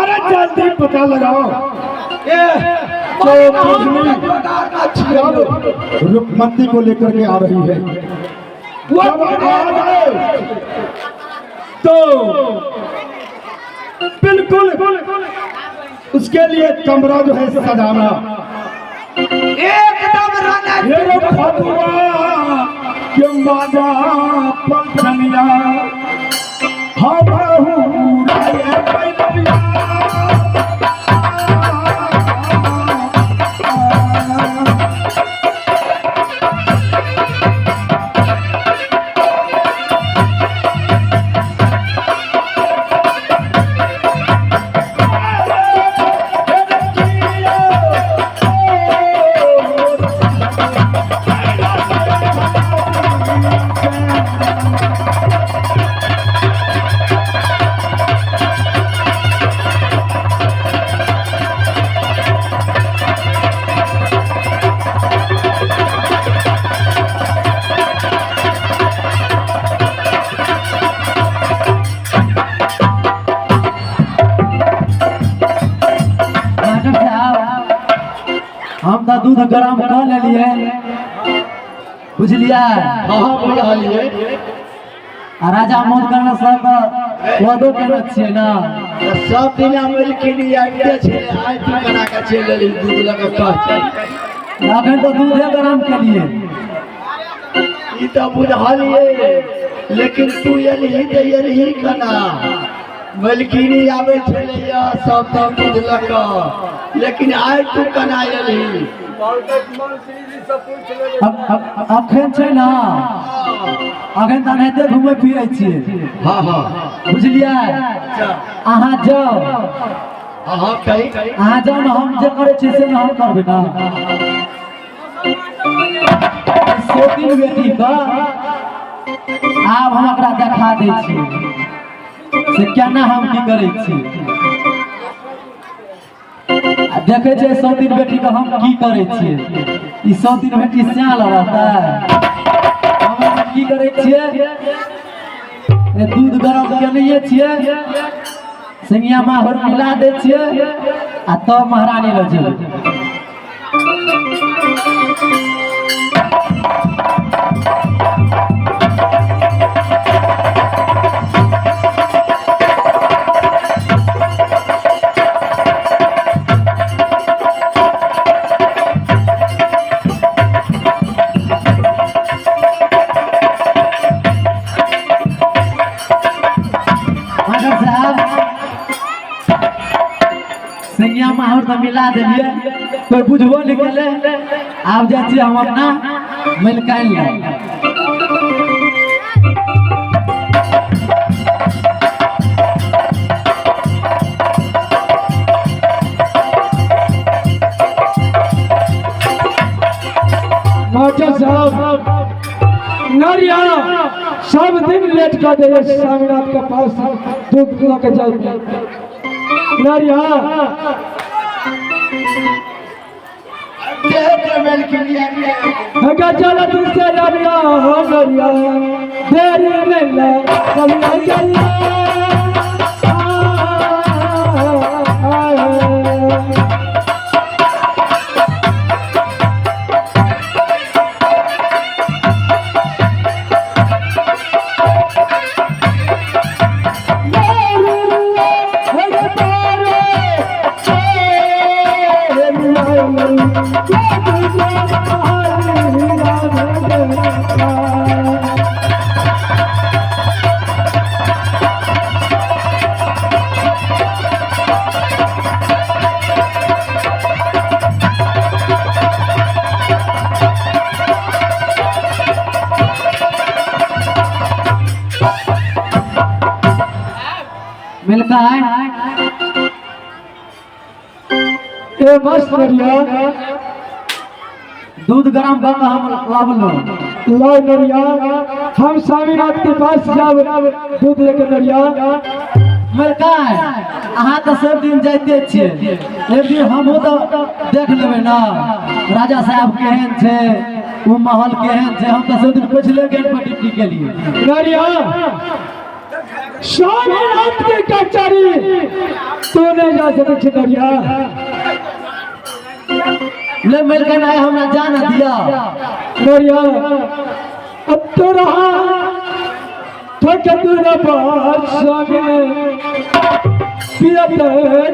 अरे जल्दी पता लगाओ। तो छियै। रुकमती को लेकर के आ रही है। जब आ गए तो बिल्कुल उसके लिए कमरा जो है सजाना। एकदम रना। ये रे फतुआ के माजा पलटनिया हम हूँ रे पैलिया। मास्टर साहब, हम तऽ दूध गरम कऽ लेलियै, बुझलियै? हाँ, बुझलियै। आ राजा मोल करना सब वादो केने छियै ने। तऽ सब दिना मलकिनी आबिते छलै, आइ तू केना कऽ चलि एलही दूध लऽ कऽ? कह चल। अखन तऽ दूधे गरम केलियै। ई तऽ बुझलियै, लेकिन तू एलही तऽ एलही केना? मलकिनी आबै छलैया सब दिन दूध लऽ कऽ, लेकिन आइ तू केना एलही? अखन छै ने, अखन तऽ एनाहिते घुमै फिरै छियै। हाँ हाँ बुझलियै? अहाँ जाउ। हाँ हाँ, कही। अहाँ जाउ ने, हम जे करै छियै से ने हम करबै ने। सोतिन बेटी के आब हम ओकरा देखा दै छियै से केना हम की करै छियै। आ देखै छियै सौतिन बेटी के हम की करै छियै। ई सौतिन बेटी श्याल रहतै? हम ओकरा की करै छियै? ए, दूध गरम केनहिए छियै, सिंगिया माहुर मिला दै छियै आ तब महारानी लग जेबै। मास्टर साहब, सिंगिया माहुर तऽ मिला देलियै, कोइ बुझबो नहि केलै। आब जाइ छियै हम अपना मलिकाइन लग। मास्टर साहब, नरिया सब दिन लेट कर दे स्वामीनाथ के पास दूध लऽ के जाए नरिया। हगा चल तुझसे नरिया हो नरिया, देरी नहीं ले कभी चलिया। मलिकाइन। ए मस्त नरिया। दूध गरम कऽ के हम लाबलहुँ। लाओ नरिया, हम स्वामीनाथ के पास जाब दूध लेके नरिया। मलिकाइन, अहाँ तऽ सब दिन जाइते छियै, एक दिन हमहूँ तऽ देख लेबै ने, राजा साहब केहन छै, ओ महल केहन छै। हम तऽ सब दिन पछिले गेट पर ड्यूटी केलियै। नरिया। स्वामीनाथ के कचहरी तू नहीं जा सकै छी नरिया। ले मलकाइन आइ हमरा जान दिया। नरिया अब तो रहा थक दूर पर स्वामी पियत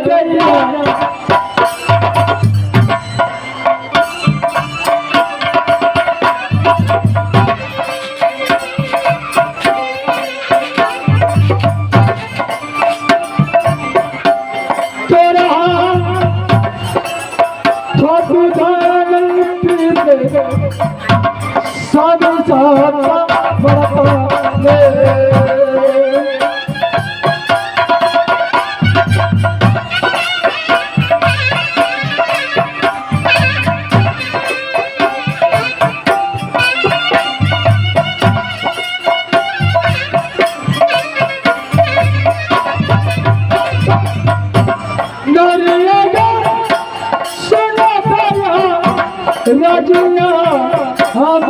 गैया। तोरा ठाकुर पीते साधु साता बड़पा। नरिया सुना रजिया हम।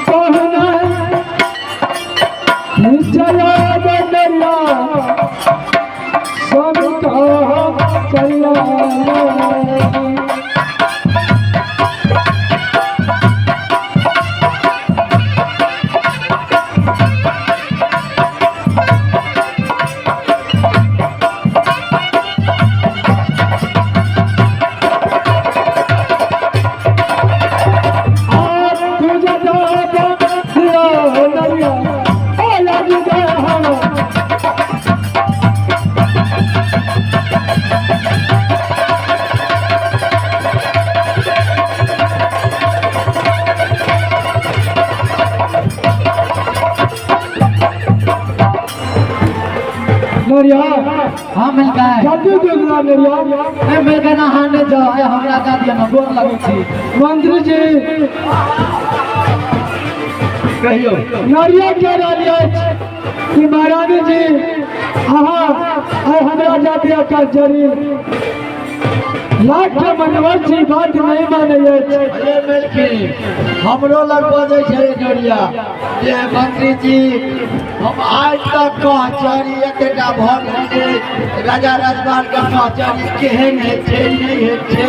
कहना चला नरिया सब कहा चला। तुझे नरिया लग गया हम। नरिया। हाँ मलकाइन। जल्दी देखना नरिया। ए मलकाइन अहाँ नहि जाउ, आइ हमरा जा दिअ ने, गोर लगै छी। मंत्री जी। कहियो। नरिया के रहली अछि कि महारानी जी अहाँ आइ हमरा जा दिअ कचहरी लाख के मनवर छी, बात नहीं मानै अछि। अरे मेलखिन, हमरो लग बजै छलै नरिया जे मंत्री जी, हम आज तक कचहरी एतेटा भऽ गेल राजा रजवार के कचहरी केहन होइ छै नहि होइ छै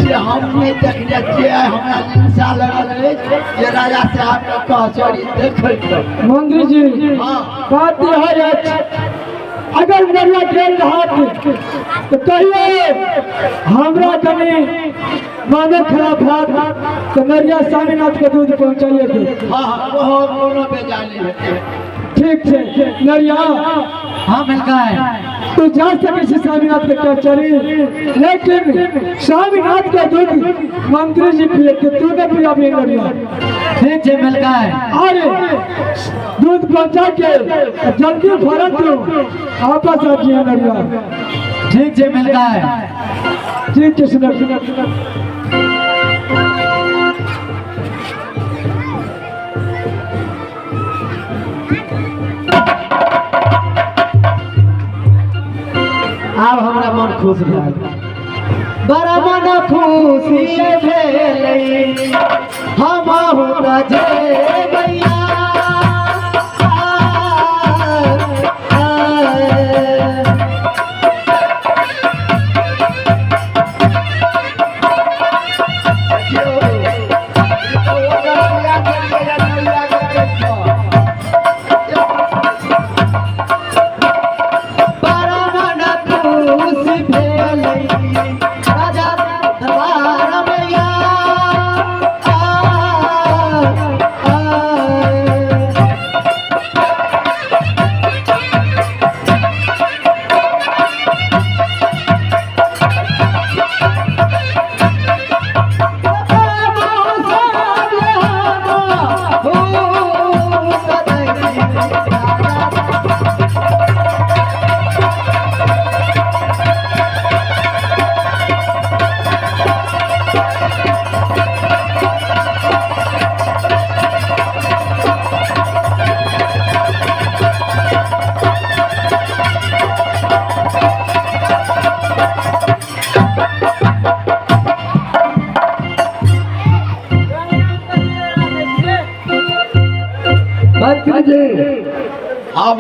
से हम नहि देखने छियै। आइ हमरा लिलसा लगल अछि जे राजा साहबके कचहरी देखैके। मंत्री जी। हाँ। बात यह अछि, अगर नरिया गेल रहत तऽ कहियो हमरा कनि माने खराब हैत तऽ नरिया स्वामीनाथ के दूध पहुँचाइए दे। हाँ हाँ, ओहो कोनो बेजानी हेतै। ठीक छै नरिया। हाँ मलकाइन। तू जा सकै छी स्वामीनाथ के कचहरी, लेकिन स्वामीनाथ के दूध मंत्री जी पियते, तू नहीं पियाबी नरिया। ठीक छै मलकाइन। अरे दूध पहुँचा के जल्दी फरत तू वापस आ जिया नरिया। ठीक छै मलकाइन। ठीक छै सुनर सुनर सुनर। आब हमरा मन खुश भेल, बड़ा मन खुशी भेलै, हम तऽ जेबैया। बड़ा मन खुशी भेलै राजा दरबार मैया। आ, आ,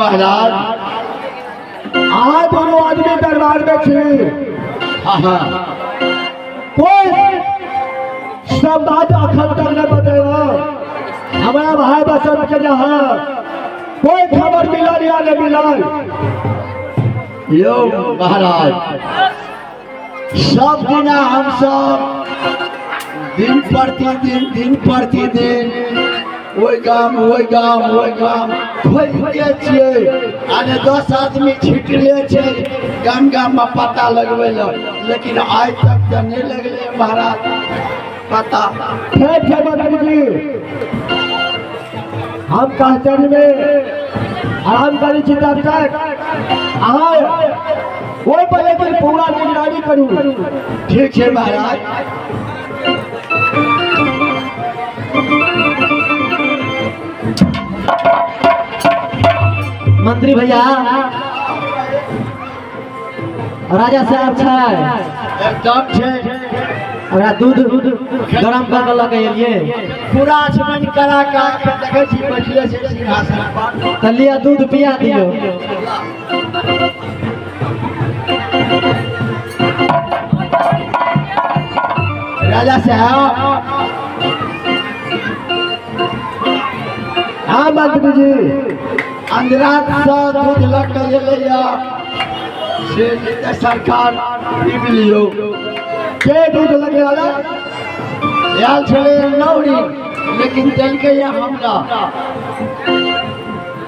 महाराज। अहाँ दोनों आदमी दरबार में छी। हाँ हाँ। कोई संवाद अखन तक नहीं बतेला हमारा भाई बसंत के जहाँ कोई खबर मिलल या नहीं मिलल? यो महाराज, सब दिना हम सब दिन प्रतिदिन दिन प्रतिदिन ओहि गाम ओहि गाम ओहि गाम खोजिते छियै आ ने 10 आदमी छिटले छै गाम गाम में पता लगबै लए, लेकिन आइ तक तऽ नहि लगलै महाराज पता। ठीक छै मंत्री जी, हम कचहरी में आराम करै छी तब तक अहाँ ओहि पर लेकिन पूरा निगरानी करू। ठीक छै महाराज। मंत्री भैया, राजा साहब छै? एकदम छै। ओकरा दूध गरम कऽ के लऽ के एलियै। पूरा आचमन करा के देखै छी बैठले छै सिंहासन पर। तऽ लिअ दूध पिया दियौ। राजा साहब। हाँ मंत्री जी। अंदराज से दूध लऽ के एलैया से जे सरकार पीब लियौ। के दूध लगे आला? आयल छलै नौरी, लेकिन देलकै या हमरा।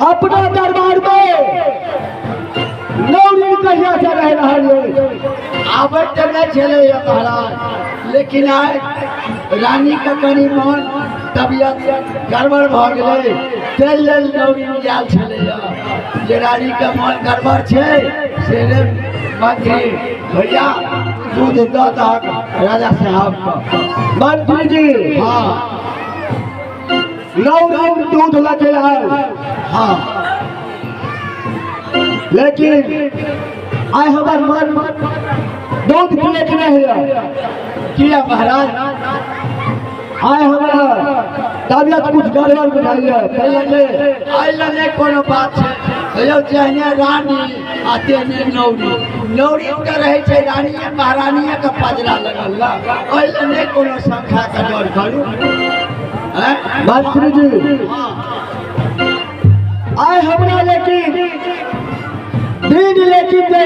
अपना दरबार में नौरी कहिया से रह रहल अछि? आबै तऽ नहि छलैया महाराज, लेकिन आइ रानी के कनि मन तबियत गड़बड़ भऽ गेलै, ताहि लेल नौरी आयल छलैया। जे रानी के मन गड़बड़ छै से रे मंत्री भैया दूध दऽ दहक राजा साहब के। मंत्री जी। हाँ। नौरी दूध लगे आयल। हाँ। लेकिन आइ हमर मन दूध पिए के नहीं है। किया महाराज? आइ हमरा तबियत कुछ गड़बड़ बुझाइए, ताहि लए आइ लए नहि कोनो बात छै। यौ जेहने रानी आ तेहने नौरी, नौरी तऽ रहै छै रानिये महारानिये के पजरा लगल ना, ओहि लए नहि कोनो शंका के डर करू। हैं? मंत्री जी। आइ हमरा लेकिन दिन लेकिन जे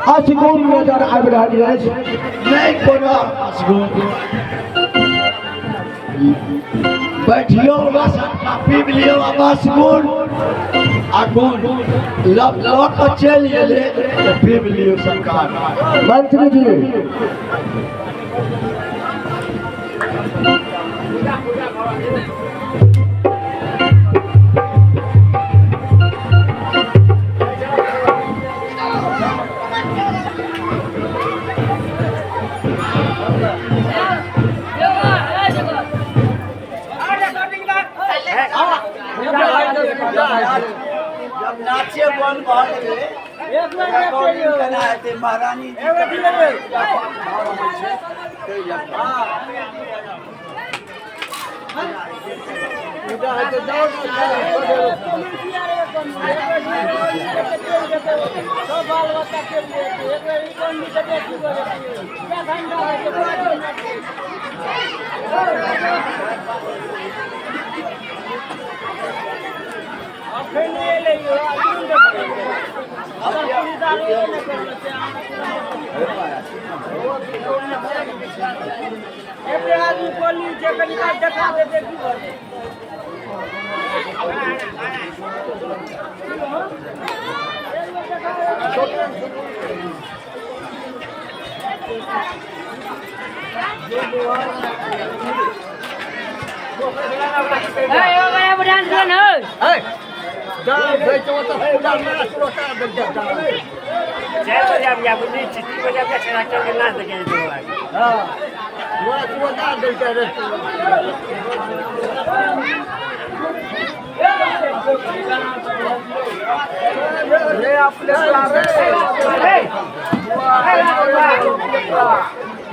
अछि असगुन नजर आबि रहल अछि। नहि कोनो असगुन। बैठियो बस पीब लियो बस गुण आ गुण लऽ लऽ कऽ चलि गेलै तऽ पीब लियो सरकार। मंत्री जी। जब नाचे बन भऽ गेलै रिकॉर्डिंग केना हेतै महारानी जी